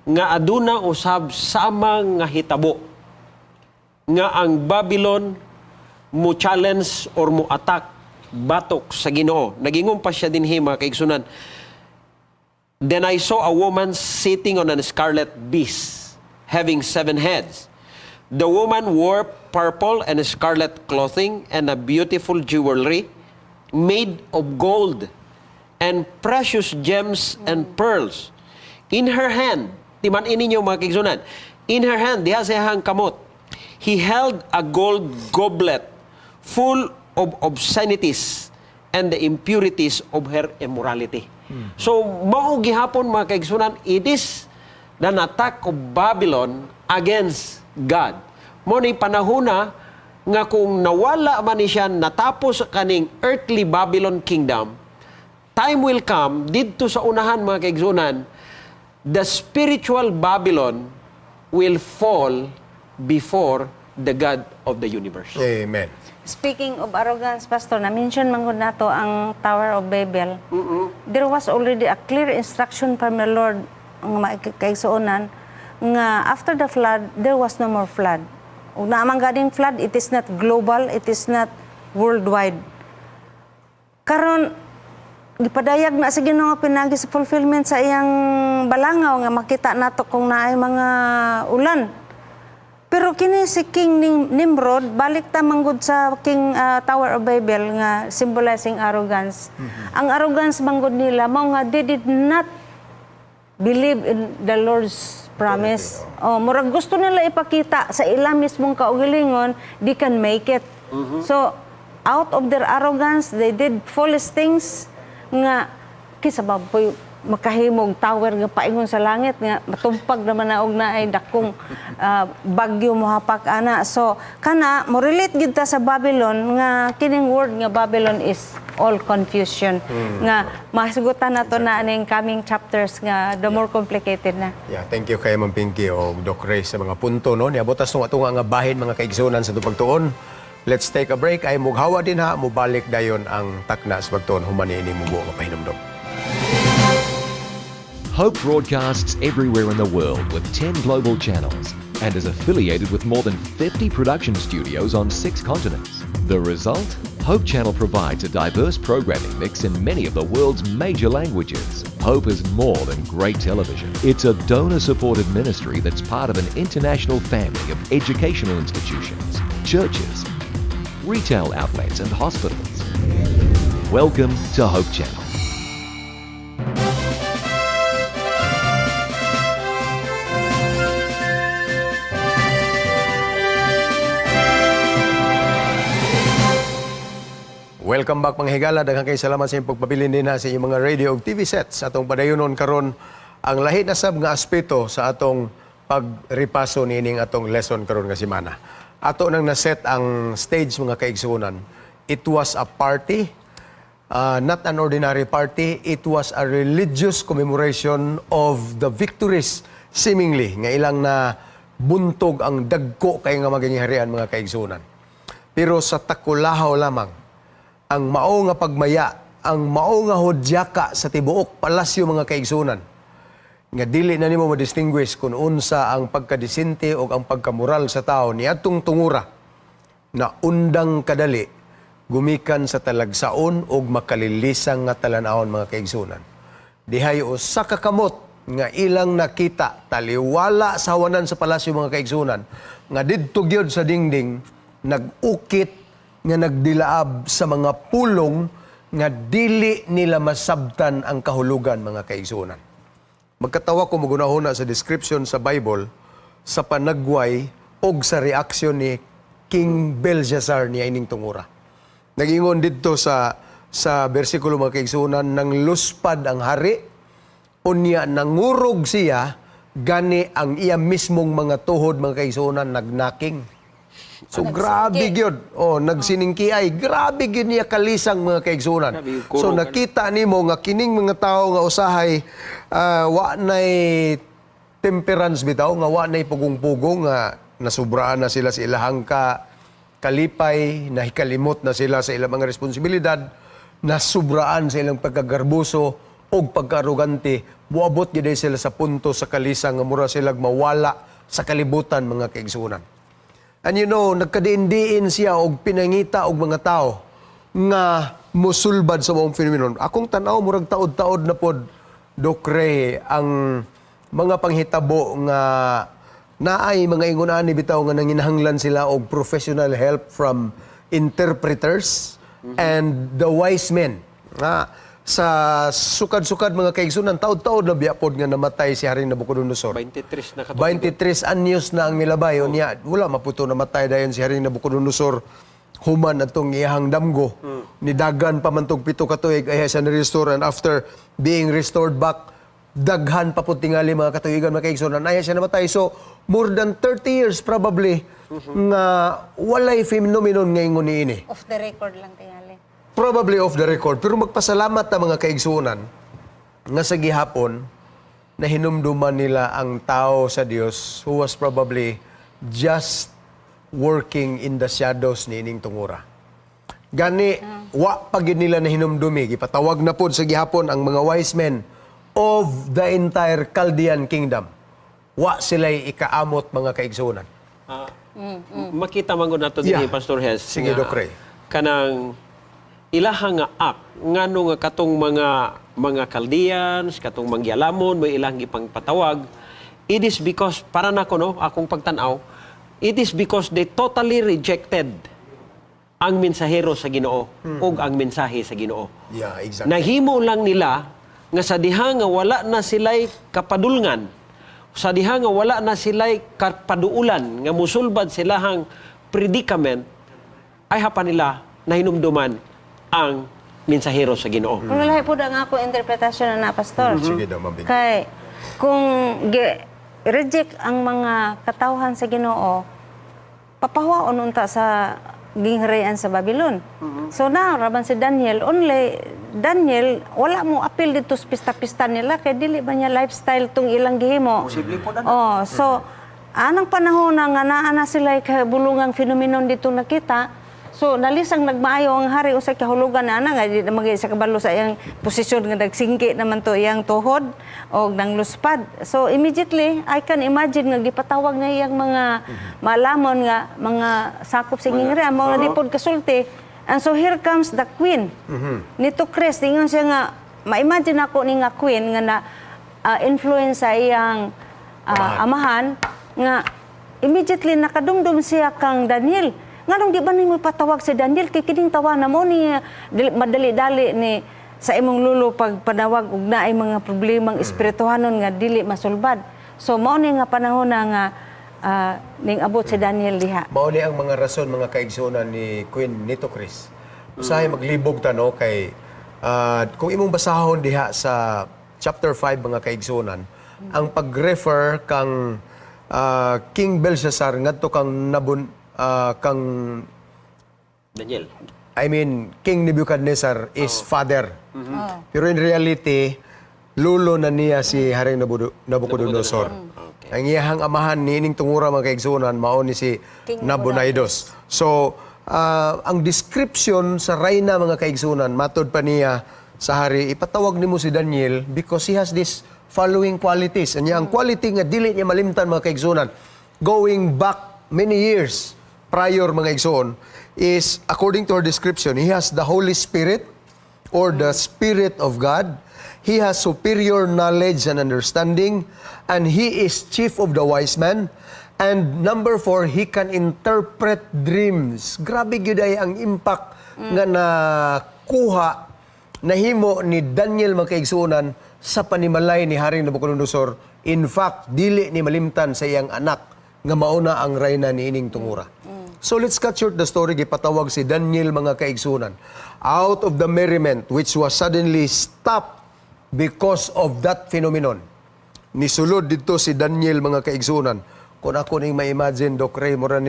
nga aduna usab sama nga hitabo nga ang Babylon mo challenge or mo attack batok sa Ginoo. Nagingon pa siya dinhi, mga kaigsuonan. "Then I saw a woman sitting on a scarlet beast, having seven heads. The woman wore purple and scarlet clothing and a beautiful jewelry made of gold and precious gems and pearls. In her hand," timan-i ninyo, mga kaigsuonan, "in her hand," diha sa iyang kamot, "he held a gold goblet full of obscenities and the impurities of her immorality." So, mao gihapon, mga kaigsuonan, it is the attack of Babylon against God. Mao ni panahona nga kung nawala man ni siya, natapos kaning earthly Babylon kingdom, time will come didto sa unahan, mga kaigsuonan, the spiritual Babylon will fall before the God of the universe. Amen. Speaking of arrogance, Pastor, na-mention man gud nato ang Tower of Babel. There was already a clear instruction from the Lord, ang mga kaigsuonan, nga after the flood, there was no more flood. Ug naa man ganing flood, it is not global, it is not worldwide. Karon gipadayag na sa Ginoo pinagi sa fulfillment sa iyang balangaw nga makita nato kung naay mga ulan. Pero kini si King Nimrod, balik ta manggod sa King Tower of Babel nga symbolizing arrogance. Ang arrogance manggod nila mao nga they did not believe in the Lord's promise. Oh, murag gusto nila ipakita sa ilang mismong kaugalingon, they can make it. So, out of their arrogance, they did foolish things nga kinsa ba po'y makahimog tower nga paingon sa langit nga matumpag naman na og naay dakong bagyo mohapak ana? So kana mo relate gid ta sa Babylon nga kining word nga Babylon is all confusion nga masugutan nato na aning coming chapters nga the more complicated na. Yeah, thank you kay Ma'am Pinky o Doc Ray sa mga punto, no. Niabot tas tunga nga bahin, mga kaigsuonan sa pagtuon. Let's take a break ay mughawa din ha, mubalik dayon ang Takna sa Pagtuon human niini mubo nga pahinumdom. Hope broadcasts everywhere in the world with 10 global channels and is affiliated with more than 50 production studios on six continents. The result? Hope Channel provides a diverse programming mix in many of the world's major languages. Hope is more than great television. It's a donor supported ministry that's part of an international family of educational institutions, churches, retail outlets, and hospitals. Welcome to Hope Channel. Welcome back, mga higala. Daghang kay salamat sa inyong pagpabilin din ha sa inyong mga radio ug TV sets. Atong padayonon karon ang lahi na sab nga aspeto sa atong pagripaso niining atong lesson karon nga semana. Ato nang naset ang stage, mga kaigsuonan. It was a party, not an ordinary party. It was a religious commemoration of the victories seemingly nga ilang na buntog ang dagko kay nga maging harian, mga kaigsuonan. Pero sa takulahaw lamang, ang mao nga pagmaya, ang mao nga hudyaka sa tibuok palasyo, mga kaigsuonan, nga dili na nimo ma-distinguish kung unsa ang pagkadisente o ang pagkamoral sa tao niadtong tungura na undang kadali. Gumikan sa talagsaon og makalilisang nga talan-awon, mga kaigsunan. Dihay usa ka kamot nga ilang nakita taliwala sa hawanan sa palasyo, mga kaigsunan, nga didto gyud sa dingding nag-ukit nga nagdilaab sa mga pulong nga dili nila masabtan ang kahulugan, mga kaigsunan. Magkatawa ko magunahuna sa description sa Bible sa panagway og sa reaksyon ni King Belshazzar niya ining tungura. Nagingon didto sa bersikulo, mga kaigsunan, nang luspad ang hari, unya nangurog siya, gani ang iya mismong mga tuhod, mga kaigsunan, nagnaking. So grabe gyud. Oh, nagsiningkiay. Grabe gyud niya kalisang, mga kaigsunan. Grabe yung kurog, So ano? nakita nimo nga kining mga tawo nga usahay wa nay temperance bitaw, nga wa nay pugong-pugong, nga nasubraan na sila sa ilahang kalipay, nahikalimot na sila sa ilang mga responsibilidad, nasubraan sa ilang pagkagarbuso og pagkaarogante, moabot gyud sila sa punto sa kalisang nga mura sila mawala sa kalibutan, mga kaigsunan. And nagkadiin-diin siya og pinangita og mga tao nga musulbad sa maong phenomenon. Akong tanaw, murag taod-taod na pod, Doc Ray, ang mga panghitabo nga naay mga ingon ani bitaw nga nanginahanglan sila og professional help from interpreters and the wise men. Nga sa sukad-sukad, mga kaigsunan, taod-taod na biya pod nga namatay si Haring Nabucodonosor. 23 na katuig. 23 anyos na ang milabay. Unya, wala maputo namatay dayon si Haring Nabucodonosor human atong iyahang damgo. Nidagan pa man tog 7 ka tuig ay siya na-restore, and after being restored back, daghan pa pud tingali mga katuigan, mga kaigsunan, ay siya namatay. So more than 30 years probably nga walay phenomenon nga ingon niini. Off the record lang tingali. Probably off the record. Pero magpasalamat ta, mga kaigsunan, nga sa gihapon, na hinumduman nila ang tao sa Dios who was probably just working in the shadows ni ining tungura. Gani, wa pa gyud nila na hinumdumi. Gipatawag na pod sa gihapon ang mga wise men of the entire Chaldean kingdom. Wa sila'y ikaamot, mga kaigsunan. Ah, makita man gud nato dinhi, Pastor Hes. Sige, nga Doc Ray. kanang ilaha nga act ngano nga katong mga Chaldeans, katong manggialamon may ilang gipangpatawag, it is because, para nako no, akong pagtan-aw, it is because they totally rejected ang mensahero sa Ginoo ug ang mensahe sa Ginoo. Nahimo lang nila nga sa diha nga wala na sila'y kapadulngan, sa diha nga wala na sila'y kapaduulan nga musulbad silahang predicament, ay hapa nila nahinumduman ang mensahero sa Ginoo. Pero lahi po ang ako interpretasyon na, Pastor. Sige daw, Ma'am Bing. Kay kung reject ang mga katawhan sa Ginoo, papahuwaon unta sa gingharian sa Babylon. So na raban si Daniel, only Daniel wala mo apil dito sa pista-pista nila kay dili ba niya lifestyle tung ilang gihimo. Posible po na. Oh, so anang panahon na nga naa na sila kabulungang phenomenon dito nakita. So nalisang nagmaayo ang hari, usay kahulugan na ana nga di na magay sa kabalo sa iyang posisyon nga nagsingki naman to iyang tuhod og nangluspad. So immediately I can imagine nga gipatawag na iyang mga maalamon nga mga sakop sa ingre mga di pod kasulti. And so here comes the queen. Nito Chris, ingon siya nga ma-imagine ako ni nga queen nga na influence sa iyang amahan nga immediately nakadumdum siya kang Daniel. Nganong di ba nimo patawag si Daniel kay kining tawana mo ni madali-dali ni sa imong lulo pag panawag og naay mga problemang espirituhanon nga dili masulbad. So mao ni nga panahon na nga ning abot si Daniel diha. Mao ni ang mga rason, mga kaigsuonan, ni Queen Nitocris. Usahay maglibog ta no kay kung imong basahon diha sa chapter 5, mga kaigsuonan, ang pag-refer kang King Belshazzar ngadto kang Nabon kang Daniel. I mean, King Nebuchadnezzar is father. Pero in reality, lulo na niya si Haring Nabucodonosor. Ang iyahang amahan niining tungura, mga kaigsuonan, mao ni si King Nabonidus. So, ang description sa rayna, mga kaigsuonan, matod pa niya sa hari, ipatawag nimo si Daniel because he has this following qualities. Anya ang quality nga dili niya malimtan, mga kaigsuonan, going back many years, prior, mga igsoon, is according to her description, he has the Holy Spirit or the Spirit of God. He has superior knowledge and understanding, and he is chief of the wise men. And number four, he can interpret dreams. Grabe gyud ay ang impact nga nakuha, nahimo ni Daniel, mga kaigsuonan, sa panimalay ni Haring Nabucodonosor. In fact, dili ni malimtan sa iyang anak nga mauna ang rayna ni ining tungura. So let's cut short the story. Gipatawag si Daniel, mga kaigsuonan. Out of the merriment which was suddenly stopped because of that phenomenon. Nisulod dito si Daniel, mga kaigsuonan. Kung ako ning ma-imagine, Doc Ray, mura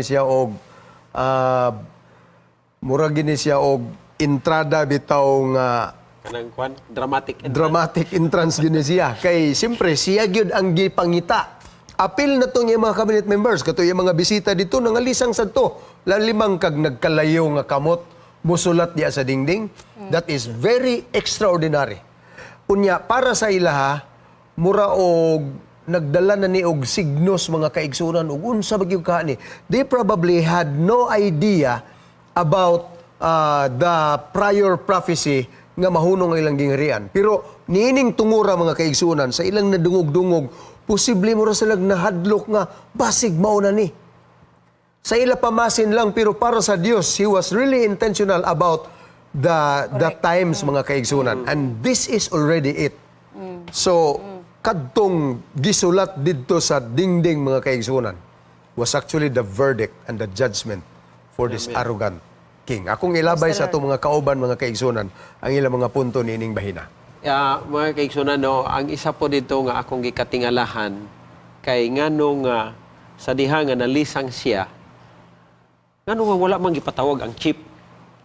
gini siya og entrada bitaw nga Kanang kwan, dramatic entrance. Dramatic entrance gini siya. Kay siyempre siya gyud ang gipangita. Apil na tong iyang mga cabinet members kato iyang mga bisita dito, nangalisang sadto. Lalimang kag nagkalayo nga kamot musulat diya sa dingding. That is very extraordinary. Unya para sa ilaha, mura og nagdala na ni og signos, mga kaigsunan, og unsa ba gyud ka ni. They probably had no idea about the prior prophecy nga mahunong ang ilang gingharian. Pero niining tungura, mga kaigsunan, sa ilang nadungog-dungog, posible mo ra sila nahadlok nga basig mao na ni. Sa ila pamasin lang, pero para sa Dios, he was really intentional about the times, mga kaigsunan. And this is already it. So kadtong gisulat didto sa dingding, mga kaigsunan, was actually the verdict and the judgment for this arrogant king. Akong ilabay sa atong mga kauban, mga kaigsunan, ang ilang mga punto niining bahina. Ah, mga kaigsunan, no, ang isa po dito nga akong gikatingalahan kay ngano nga sa diha nga nalisang siya, ngano nga wala man gipatawag ang chief?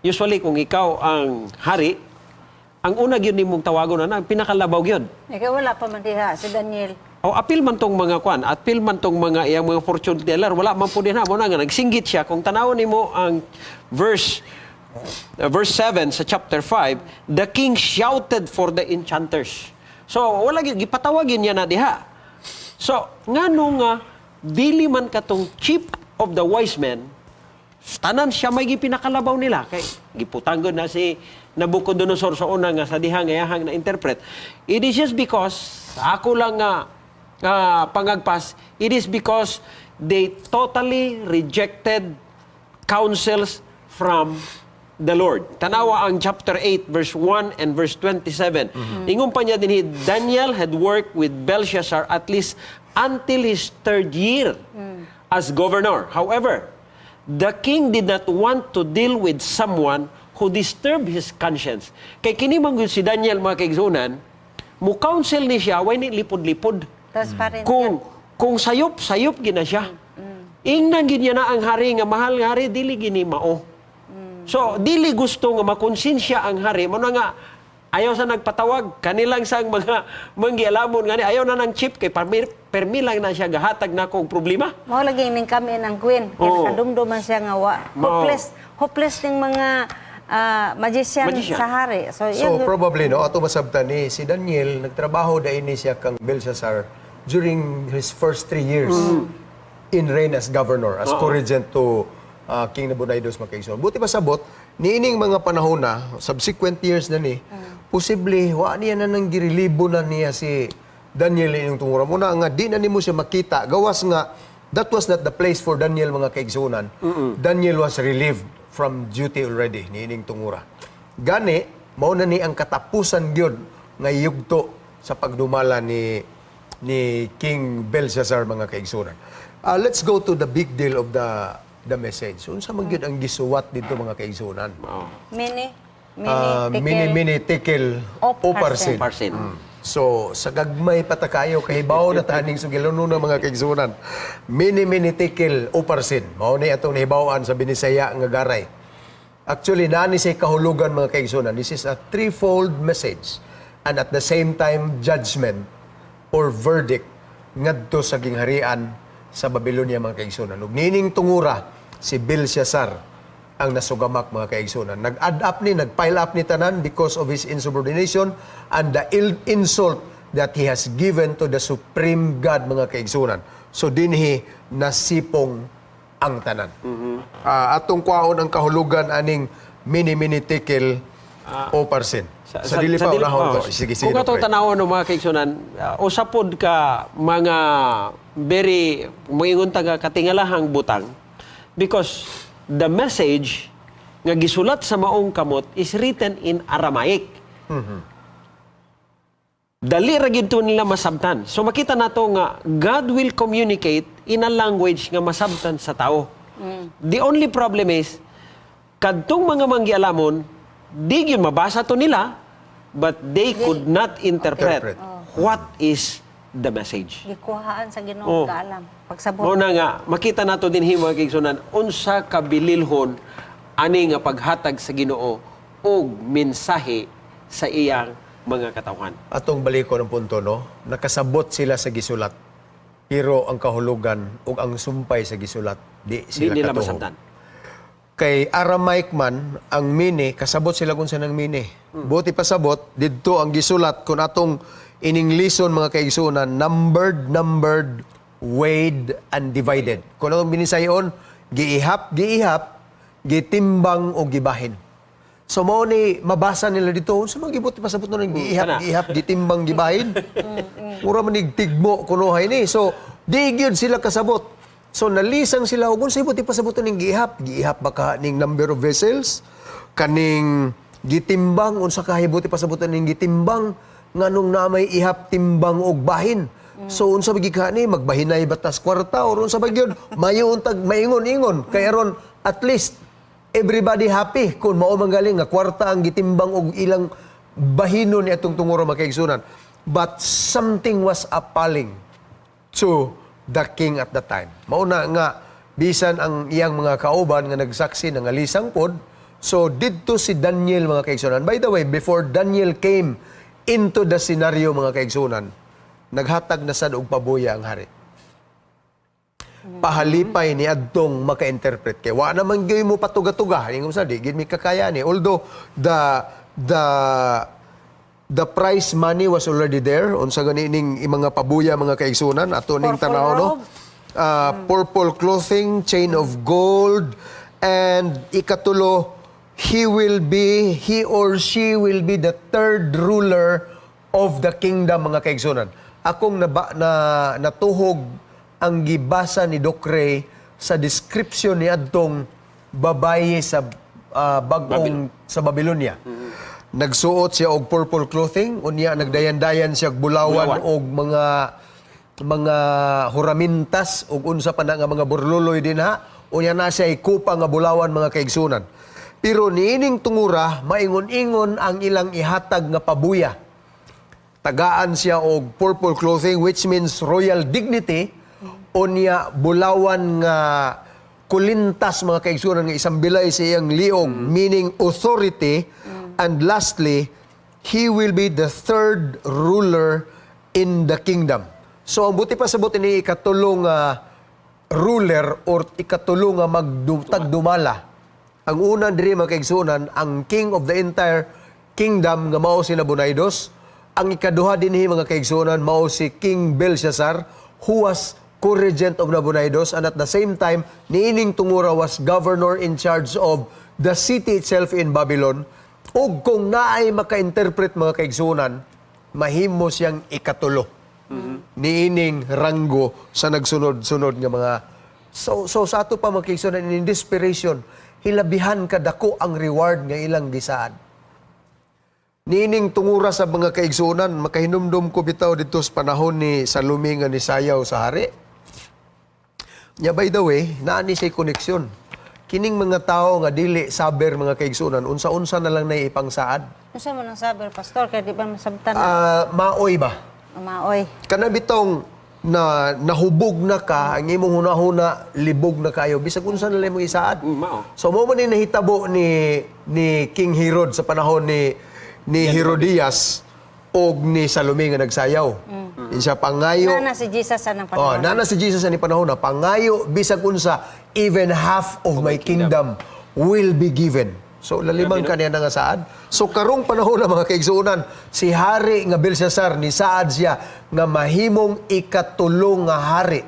Usually kung ikaw ang hari, ang una gyud nimong tawagon na ang pinakalabaw gyud. Ikaw, wala pa man diha si Daniel. O apil man tong mga kwan, apil man tong mga iyang mga fortune teller, wala man po din ha, mo na nga nagsinggit siya. Kung tanawon nimo ang verse 7 sa chapter 5, the king shouted for the enchanters. So wala gyud gipatawag yun niya na diha. So ngano nga dili man katong chief of the wise men, tanan siya may gipinakalabaw nila kay giputanggod na si Nabucodonosor sa una nga sa diha nga yahang na interpret. It is just because ako lang nga pangagpas, it is because they totally rejected counsels from the Lord. Tanawa ang chapter 8 verse 1 and verse 27. Ingon pa niya dinhi, Daniel had worked with Belshazzar at least until his third year as governor. However, the king did not want to deal with someone who disturbed his conscience. Kay kini man gyud si Daniel, mga kaigsunan, mo counsel ni siya, way ni lipod-lipod. Transparent. Kung sayop, sayop gina siya. Ingnan gid niya na ang hari nga, "Mahal nga hari, dili gini mao." So dili gusto nga makonsensya ang hari mo na nga ayaw sa nagpatawag kanilang sang mga manggialamon ngani ayaw na ng chief kay permi lang na siya gahatag na og problema. Mao lagi ning kami ng queen. Kay nakadumduman siya nga wa. Mao. Hopeless, hopeless ning mga magician, Magician. sa hari. So, So yun, probably, no, ato masabtan ni si Daniel nagtrabaho dahil ni siya kang Belshazzar during his first 3 years in reign as governor, as co-regent to King Nabonidus, mga kaigsoon. Buti pa sabot, niining mga panahon na, subsequent years na ni, posible, wa niya na nang girilibo na niya si Daniel inyong tungura. Muna nga, di na nimo siya makita. Gawas nga, that was not the place for Daniel, mga kaigsunan. Daniel was relieved from duty already niining tungura. Gani, mao na ni ang katapusan gyud nga yugto sa pagdumala ni King Belshazzar, mga kaigsunan. Let's go to the big deal of the message. Unsa man gyud ang gisuwat dito, mga kaigsunan? Mao. Mene, mene, Ah, tekel, mene mene tekel O uparsin. Parsin. So, sa gagmay patakayo, kahibaw na taning sugilon na, mga kaigsunan. Mene mene tekel uparsin. Mao ni atong nahibaw-an sa Binisaya nga garay. Actually, nani say kahulugan, mga kaigsunan. This is a threefold message and at the same time judgment or verdict ngadto sa gingharian sa Babylonia, mga kaigsunan. Ug nining tungura, si Belshazzar ang nasugamak, mga kaigsunan. Nag-add up ni, nag-pile up ni tanan because of his insubordination and the insult that he has given to the supreme God, mga kaigsunan. So dinhi nasipong ang tanan. Atong kwaon ang kahulugan aning mene mene tekel o parsin. Sa dili pa unahon ko. Sige, sige. Kung atong Doc Ray. tanawon no, mga kaigsunan, usa pod ka mga very moingon ta nga katingalahang butang because the message nga gisulat sa maong kamot is written in Aramaic. Dali ra gyud to nila masabtan. So makita nato nga God will communicate in a language nga masabtan sa tao. The only problem is kadtong mga manggialamon di gyud mabasa to nila, but they could not interpret Interpret. what is the message. Gikuhaan sa Ginoo Oh. kaalam. Pagsabot. Mao na nga makita nato dinhi, mga kaigsunan, unsa kabililhon ani nga paghatag sa Ginoo og mensahe sa iyang mga katawhan. Atong baliko ng punto, no? Nakasabot sila sa gisulat. Pero ang kahulugan ug ang sumpay sa gisulat, di Di sila nila katuhog. masabtan. Kay Aramaic man, ang mene, kasabot sila kung saan ang mene. Buti pasabot, didto ang gisulat, kung atong ininglison, mga kaigsunan, numbered, numbered, weighed, and divided. Kung atong binisayon, giihap, giihap, gitimbang o gibahin. So mao ni mabasa nila dito, unsa man gibuti pasabot nun giihap, Kana. giihap, gitimbang, gibahin. Mura man nig tigmo kunuhay ni. So di gyud sila kasabot. So nalisang sila og unsa buti pasabot ning giihap? Giihap ba ka ning number of vessels? Kaning gitimbang, unsa kahibuti pasabot ning gitimbang, nganong na may ihap, timbang og bahin? So unsa ba gid ka ni, magbahinay ba tas kwarta or unsa ba gyud? Mayo untag maingon-ingon kay aron at least everybody happy kung mao man galing nga kwarta ang gitimbang og ilang bahinon ni atong tunguro, mga kaigsunan. But something was appalling to the king at the time. Mao na nga bisan ang iyang mga kauban nga nagsaksi nangalisang pod. So didto si Daniel, mga kaigsunan. By the way, before Daniel came into the scenario, mga kaigsunan, naghatag na sad og pabuya ang hari. Pahalipay ni adtong maka-interpret kay wa naman gyud mo patuga-tuga ingon sa di gid mi kakaya ni, although the prize money was already there. Unsa gani ning mga pabuya, mga kaigsunan, ato ning Purple tanaw, no? robe. Purple clothing, chain of gold, and ikatulo, he or she will be the third ruler of the kingdom, mga kaigsunan. Akong na natuhog ang gibasa ni Doc Ray sa description ni adtong babaye sa bagong sa Babylonia. Nagsuot siya og purple clothing, unya nagdayan-dayan siya og bulawan, Bulawan. og mga huramintas ug unsa pa na nga mga burluloy dinha, unya na siya kupa nga bulawan, mga kaigsunan. Pero niining tungura, maingon-ingon ang ilang ihatag nga pabuya. Tagaan siya og purple clothing, which means royal dignity, unya bulawan nga kulintas, mga kaigsunan, nga isang bilay sa iyang liog, meaning authority, and lastly, he will be the third ruler in the kingdom. So ang buti pasabot ini ikatulong ruler or ikatulong nga magtagdumala. Ang una diri, mga kaigsunan, ang king of the entire kingdom nga mao si Nabonidus. Ang ikaduha dinhi, mga kaigsunan, mao si King Belshazzar, who was co-regent of Nabonidus and at the same time niining tungura was governor in charge of the city itself in Babylon. Ug kung naay maka-interpret, mga kaigsunan, mahimo siyang ikatulo niining ranggo sa nagsunod-sunod nga mga. So sa ato pa, mga kaigsunan, in desperation, hilabihan kadako ang reward nga ilang gisaad. Niining tungura sa mga kaigsunan, makahinumdum ko bitaw dito sa panahon ni Salome nga nisayaw sa hari. Nya by the way, naa ni siya koneksyon. Kining mga tao nga dili saber, mga kaigsunan, unsa-unsa na lang nay ipangsaad. Unsa man ang saber, pastor, kay di ba masabtan? Ah, maoy ba? Maoy. Kana bitong na nahubog na ka, ang imong hunahuna libog na kayo, bisag unsa na lang imong isaad. Mao. So mao man ni nahitabo ni King Herod sa panahon ni Herodias og ni Salome nga nagsayaw. Mm. Siya pangayo. Nana si Jesus sa nang Oh, panahon. nana si Jesus ani panahon na pangayo bisag unsa, even half of my kingdom will be given. So laliman kaniya na nga saad. So karong panahon na, mga kaigsuonan, si hari nga Belshazzar ni saad siya nga mahimong ikatulong nga hari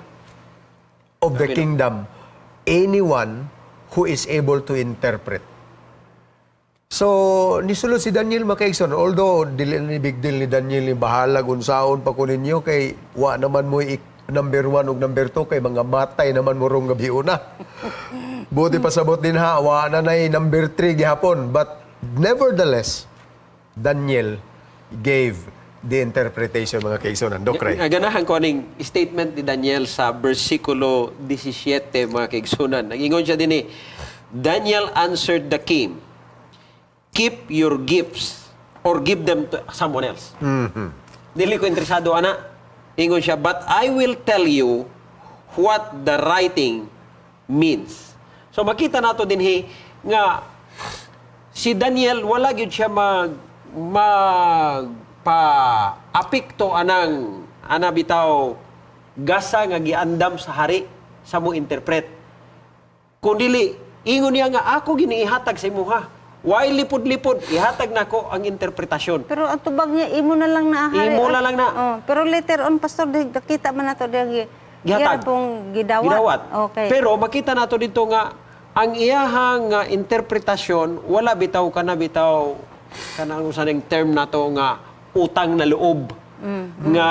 of the kingdom. Anyone who is able to interpret. So, nisulod si Daniel, mga kaigsoon, although dili na ni big deal ni Daniel ni bahalag unsaon pa ko ninyo kay wa naman mo number 1 ug number 2 kay mga matay naman mo rong gabi una. Buti pasabot din ha, wa na nay number 3 gihapon. But nevertheless, Daniel gave the interpretation, mga kaigsoon. Doc Ray. Nga ganahan ko aning statement ni Daniel sa versikulo 17, mga kaigsunan. Nag-ingon siya din eh, Daniel answered the king, "Keep your gifts or give them to someone else. Dili ko interesado ana." Ingon siya, "But I will tell you what the writing means." So makita nato dinhi nga si Daniel wala gyud siya mag mag pa apekto anang ana bitaw gasa nga giandam sa hari sa mo interpret. Kung dili, ingon niya nga ako giniihatag sa imuha. Why lipod-lipod, ihatag nako ang interpretasyon. Pero ang tubag niya, imo na lang na, hari. Imo na lang na. Oh, pero later on, Pastor, nakita man nato di Gihatag. Pong gidawat. Gidawat. Okay. Pero makita nato dito nga ang iyahang nga interpretasyon wala bitaw kana bitaw kanang usa ning term nato nga utang na loob nga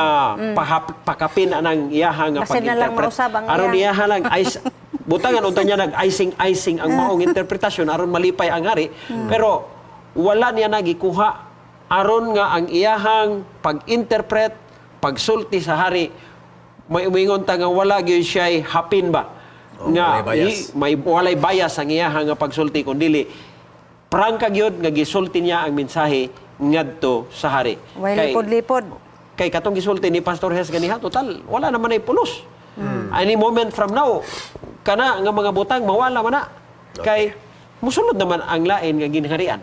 pakapin anang iyahang nga Basin na lang pag-interpret. mausab ang Aron iyang. iyaha lang ice butangan unta niya nag icing icing ang maong interpretasyon aron malipay ang hari. Pero wala niya nagikuha aron nga ang iyahang pag-interpret, pagsulti sa hari, may umingon ta nga wala gyud siya hapin ba Oh, nga walay bias. may walay bias ang iyahang nga pagsulti, kundi prangka gyud nga gisulti niya ang mensahe ngadto sa hari. Way lipod-lipod. Kay katong gisulti ni Pastor Hes ganiha, total wala naman ay pulos. Any moment from now kana nga mga butang mawala man na kay musulod naman ang lain nga ginharian.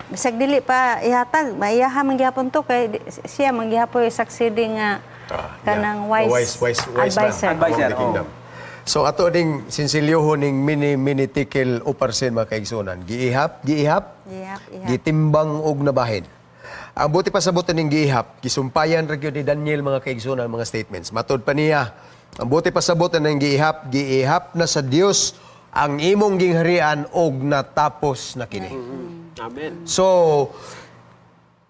Bisag dili pa ihatag, maiyaha man gihapon to kay siya man gihapon succeeding nga kanang wise, Wise, wise, wise man advisor. among Advisor, the kingdom. So ato ding sinsilyoho ning mini mini tekel uparsin, mga kaigsunan. Giihap, giihap, Giihap, ihap. Gitimbang og nabahin. Ang buti pasabot ning giihap, gisumpayan ra gyud ni Daniel, mga kaigsunan, ang mga statements. Matod pa niya, ang buti pasabot ning giihap, giihap na sa Dios ang imong gingharian og natapos na kini. Amen. So,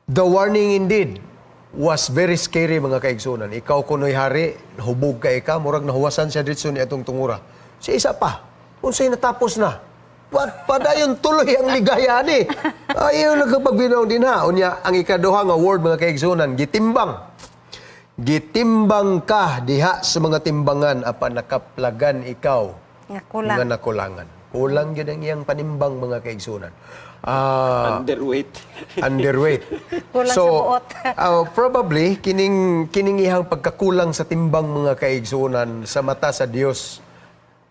the warning indeed was very scary, mga kaigsunan. Ikaw kuno'y hari, hubog kay ka, murag nahuwasan siya dito ni atong tungura. Si isa pa, unsay natapos na? Wat padayon tuloy ang ligaya ni. Ayaw nagkapagbinaw din ha. Unya, ang ikaduha nga word, mga kaigsunan, gitimbang. Gitimbang ka diha sa mga timbangan apan nakaplagan ikaw Nga kulang. nga nakulangan. Kulang gyud ang iyang panimbang, mga kaigsunan. Underweight. Underweight. Kulang sa buot. Probably kining kining iyang pagkakulang sa timbang, mga kaigsunan, sa mata sa Dios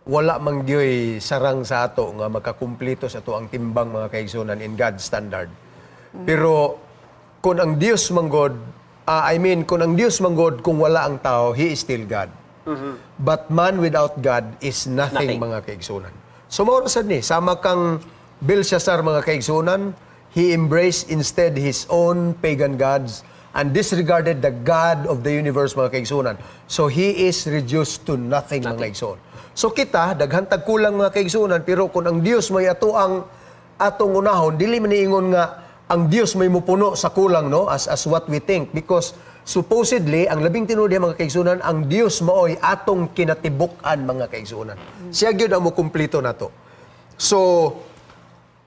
wala man gyoy sarang sa ato nga makakumpleto sa ato ang timbang, mga kaigsunan, in God's standard. Pero kung ang Dios manggod, I mean, kung ang Dios manggod, kung wala ang tao, He is still God. But man without God is nothing, Nothing. mga kaigsunan. So mao ra sad ni, sama kang Belshazzar, mga kaigsunan, he embraced instead his own pagan gods and disregarded the God of the universe, mga kaigsunan. So he is reduced to nothing, mga kaigsunan. So kita, daghan tag kulang, mga kaigsunan, pero kung ang Dios may ato ang atong unahon, dili man niingon nga ang Dios may mupuno sa kulang, no, as what we think, because supposedly ang labing tinuod diha, mga kaigsunan, ang Dios maoy atong kinatibuk-an, mga kaigsunan. Siya gyud ang mokumpleto nato. So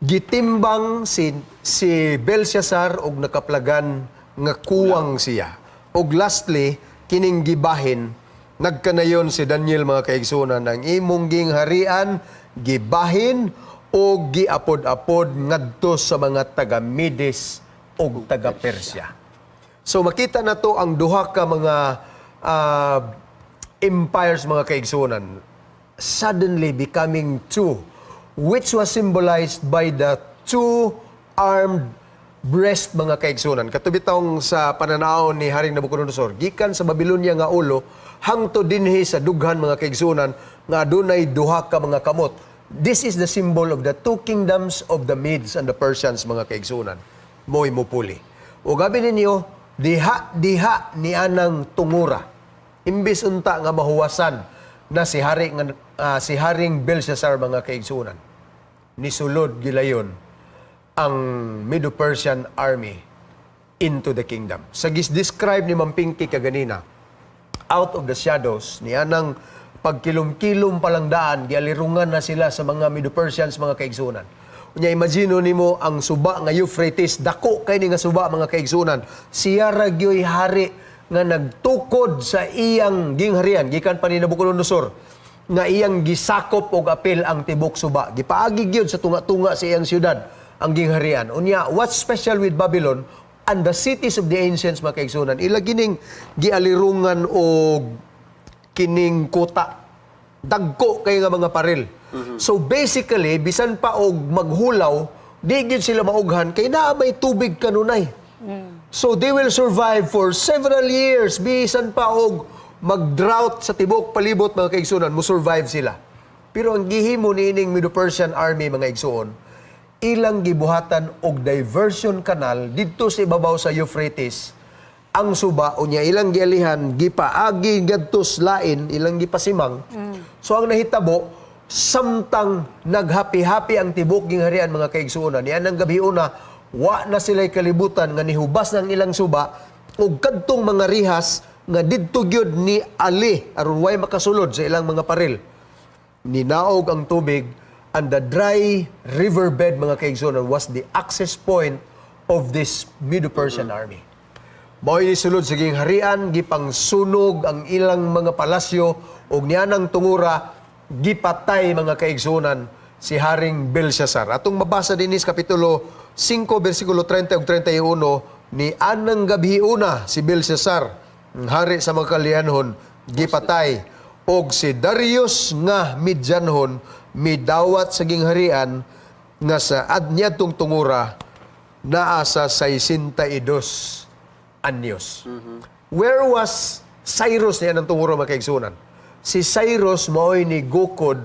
gitimbang si Belshazzar og nakaplagan nga kuwang siya. Og lastly, kining gibahin, nagkanayon si Daniel, mga kaigsunan, ang imong gingharian gibahin og giapod-apod ngadto sa mga taga Medes og taga Persia. So makita na to ang duha ka mga empires, mga kaigsunan, suddenly becoming two, which was symbolized by the two armed breast, mga kaigsunan. Kato bitawng sa pananaw ni Haring Nabucodonosor, gikan sa Babylonia nga ulo hangtod dinhi sa dughan, mga kaigsunan, nga adunay duha ka mga kamot. This is the symbol of the two kingdoms of the Medes and the Persians, mga kaigsunan. Mo'y mupuli. O gabi ninyo, diha diha ni anang tungura. Imbis unta nga mahuwasan Na si hari nga si Haring Belshazzar, mga kaigsuonan, nisulod gilayon ang Medo-Persian army into the kingdom. Sa gis-describe ni Ma'am Pinky kaganina, out of the shadows, niya nang pagkilom-kilom palang daan, gialirungan na sila sa mga Medo-Persians, mga kaigsunan. Unya, imagine nimo ang suba nga Euphrates, dako kay ni nga suba, mga kaigsunan. Siya ra gyoy hari nga nagtukod sa iyang gingharian gikan pa ni Nabucodonosor nga iyang gisakop og apil ang tibok suba. Gipaagi gyud sa tunga-tunga sa iyang syudad ang gingharian. Unya, what's special with Babylon and the cities of the ancients, mga kaigsunan, ila gining gialirungan og kining kuta. Dagko kay nga mga paril. So basically, bisan pa og maghulaw, di gyud sila maughan kay naa may tubig kanunay. So they will survive for several years bisan pa og mag-drought sa tibok palibot, mga kaigsunan, mo survive sila. Pero ang gihimo niining Medo-Persian army, mga igsuon, ilang gibuhatan og diversion canal didto sa ibabaw sa Euphrates ang suba. Unya ilang gialihan, gipaagi ngadto sa lain, ilang gipasimang. So ang nahitabo, samtang naghapi-hapi ang tibok gingharian, mga kaigsuonan, yan ang gabi una, wa na sila'y kalibutan nga nihubas ng ilang suba ug kadtong mga rihas nga didto gyud ni ali aron way makasulod sa ilang mga paril, ninaog ang tubig, and the dry riverbed, mga kaigsuonan, was the access point of this Medo-Persian army. Mao'y nisulod sa gingharian, gipangsunog ang ilang mga palasyo ug nianang tungura gipatay, mga kaigsuonan, si Haring Belshazzar. Atong mabasa dinhi sa kapitulo 5 bersikulo 30 ug 31, ni anang gabi una si Belshazzar, ang hari sa mga Kaldeanhon, gipatay og si Darius nga Midyanhon midawat sa gingharian nga sa adnyadtong tungura naa sa 62 anyos. Where was Cyrus niya ng tungura, mga kaigsunan? Si Cyrus mao'y ni gukod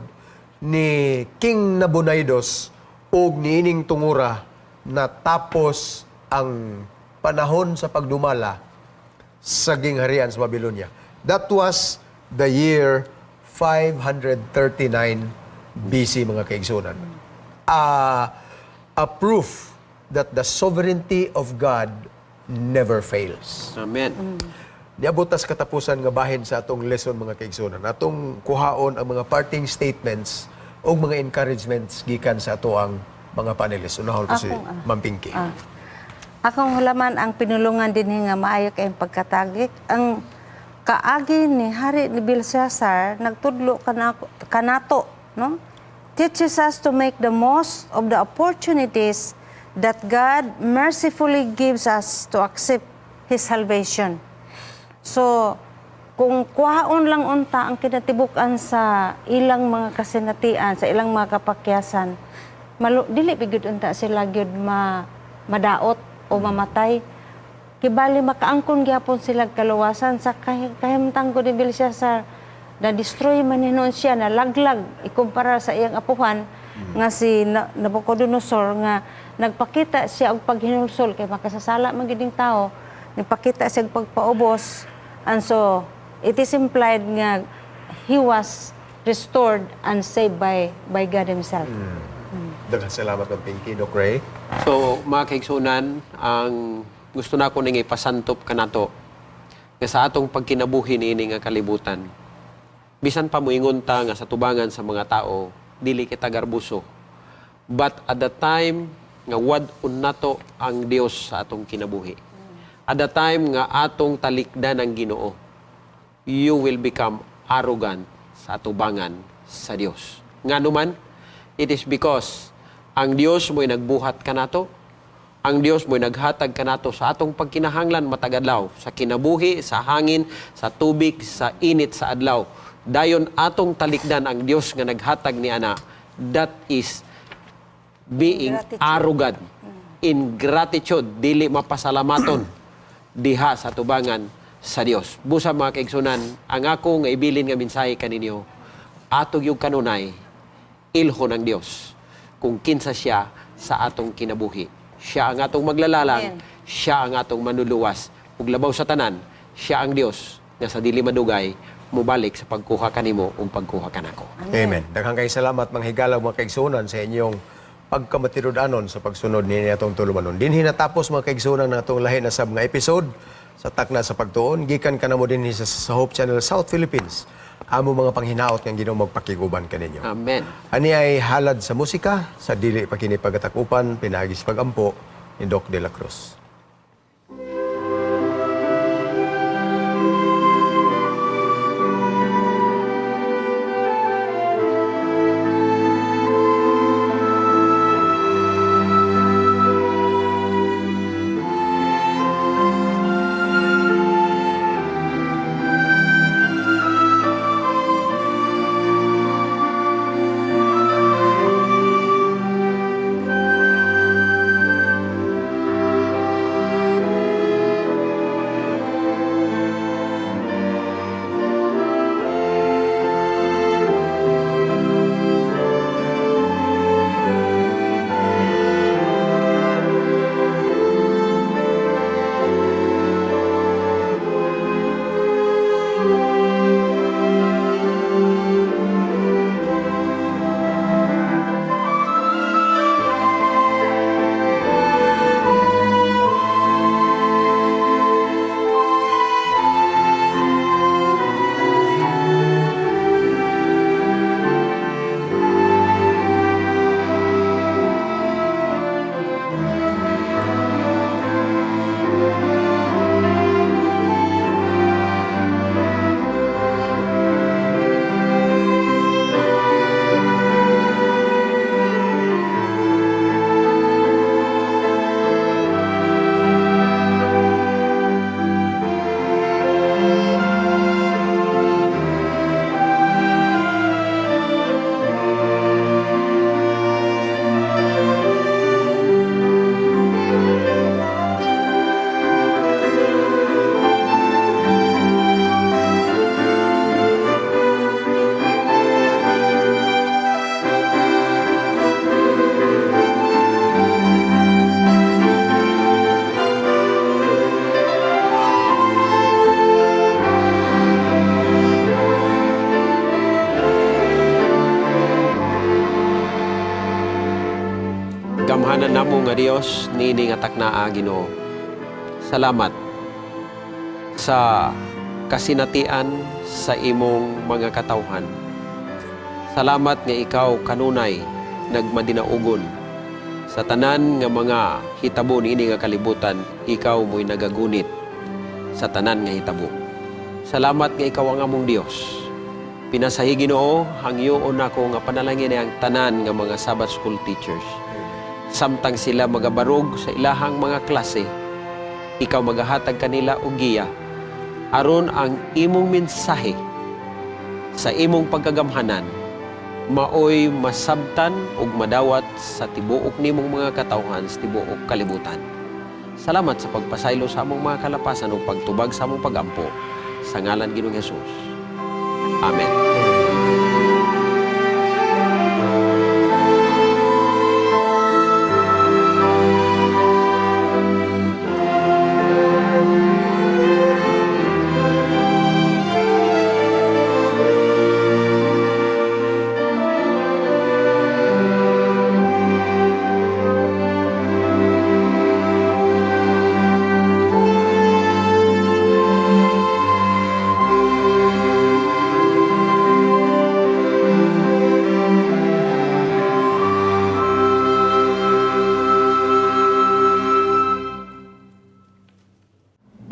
ni King Nabonidus og niining tungura natapos ang panahon sa pagdumala sa gingharian sa Babylonia. That was the year 539 BC, mga kaigsunan. A proof that the sovereignty of God never fails. Amen. Niabot ta sa katapusan nga bahin sa atong lesson, mga kaigsunan. Atong kuhaon ang mga parting statements o mga encouragements gikan sa atoang mga panelists. Unahon ko si Akong, Ma'am Pinky. Akong hulaman ang pinulungan din nga maayo kay pagkatagik. Ang kaagi ni Hari ni Belshazzar nagtudlo kanato, no? Teaches us to make the most of the opportunities that God mercifully gives us to accept His salvation. So, kung kuhaon lang unta ang kinatibuk-an sa ilang mga kasinatian, sa ilang mga kapakyasan, dili gyud unta sila gyud madaot o mamatay. Kibali makaangkon gyapon sila kaluwasan sa kahimtang ko ni Belshazzar, na destroy man hinuon siya, nalaglag ikumpara sa iyang apuhan nga si Nabucodonosor nga nagpakita siya og paghinulsol kay makasasala man gyud ning tao, nagpakita siya og pagpaubos, and so it is implied nga he was restored and saved by God himself. Daghang salamat, Ma'am Pinky. Doc Ray. So, mga kaigsunan, ang gusto na ko ning ipasantop kanato nga sa atong pagkinabuhi niini nga kalibutan. Bisan pa moingon ta nga sa tubangan sa mga tao, dili kita garbuso. But at the time nga wad-on nato ang Dios sa atong kinabuhi, at the time nga atong talikdan ang Ginoo, you will become arrogant sa atubangan sa Dios. Ngano man, it is because ang Dios mo'y nagbuhat kanato, ang Dios mo'y naghatag kanato sa atong pagkinahanglan matag adlaw, sa kinabuhi, sa hangin, sa tubig, sa init sa adlaw. Dayon atong talikdan ang Dios nga naghatag ni ana, that is being Ingratitude. Arrogant. Ingratitude, dili mapasalamaton diha sa tubangan sa Dios. Busa, mga kaigsunan, ang ako nga ibilin nga mensahe kaninyo, ato yung kanunay, ilhon ang Dios kung kinsa siya sa atong kinabuhi. Siya ang atong maglalalang, Amen. Siya ang atong manluluwas. Ug labaw sa tanan, siya ang Dios nga sa dili madugay mubalik sa pagkuha kanimo ug pagkuha kanako. Amen. Daghang kay salamat, mga higala, mga kaigsuonan, sa inyong pagkamatinud-anon sa pagsunod niini atong tulumanon. Dinhi natapos, mga kaigsuonan, ang atong lahi na sab nga episode sa Takna sa Pagtuon. Gikan kanamo dinhi sa Hope Channel South Philippines. Amo mga panghinaot nga Ginoo magpakiguban kaninyo. Amen. Ani ay halad sa musika sa dili pa kini pagatakupan, pinaagi sa pagampo ni Doc De La Cruz. Gamhanan namo nga Dios niini nga taknaa, Ginoo. Salamat sa kasinatian sa imong mga katawhan. Salamat nga ikaw kanunay nagmadinaugon sa tanan nga mga hitabo niini nga kalibutan, ikaw mo'y nagagunit sa tanan nga hitabo. Salamat nga ikaw ang among Dios. Pinasahi, Ginoo, hangyoon nako nga panalangin ang tanan nga mga Sabbath school teachers. Samtang sila magabarog sa ilahang mga klase, ikaw magahatag kanila og giya aron ang imong mensahe sa imong pagkagamhanan maoy masabtan ug madawat sa tibuok nimong mga katawhan sa tibuok kalibutan. Salamat sa pagpasaylo sa among mga kalapasan ug pagtubag sa among pagampo sa ngalan Ginoong Hesus. Amen.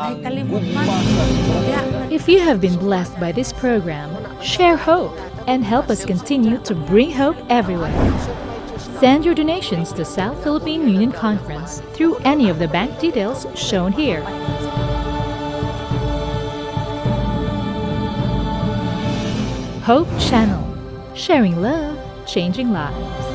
Ay, kalimot man. If you have been blessed by this program, share hope and help us continue to bring hope everywhere. Send your donations to South Philippine Union Conference through any of the bank details shown here. Hope Channel, sharing love, changing lives.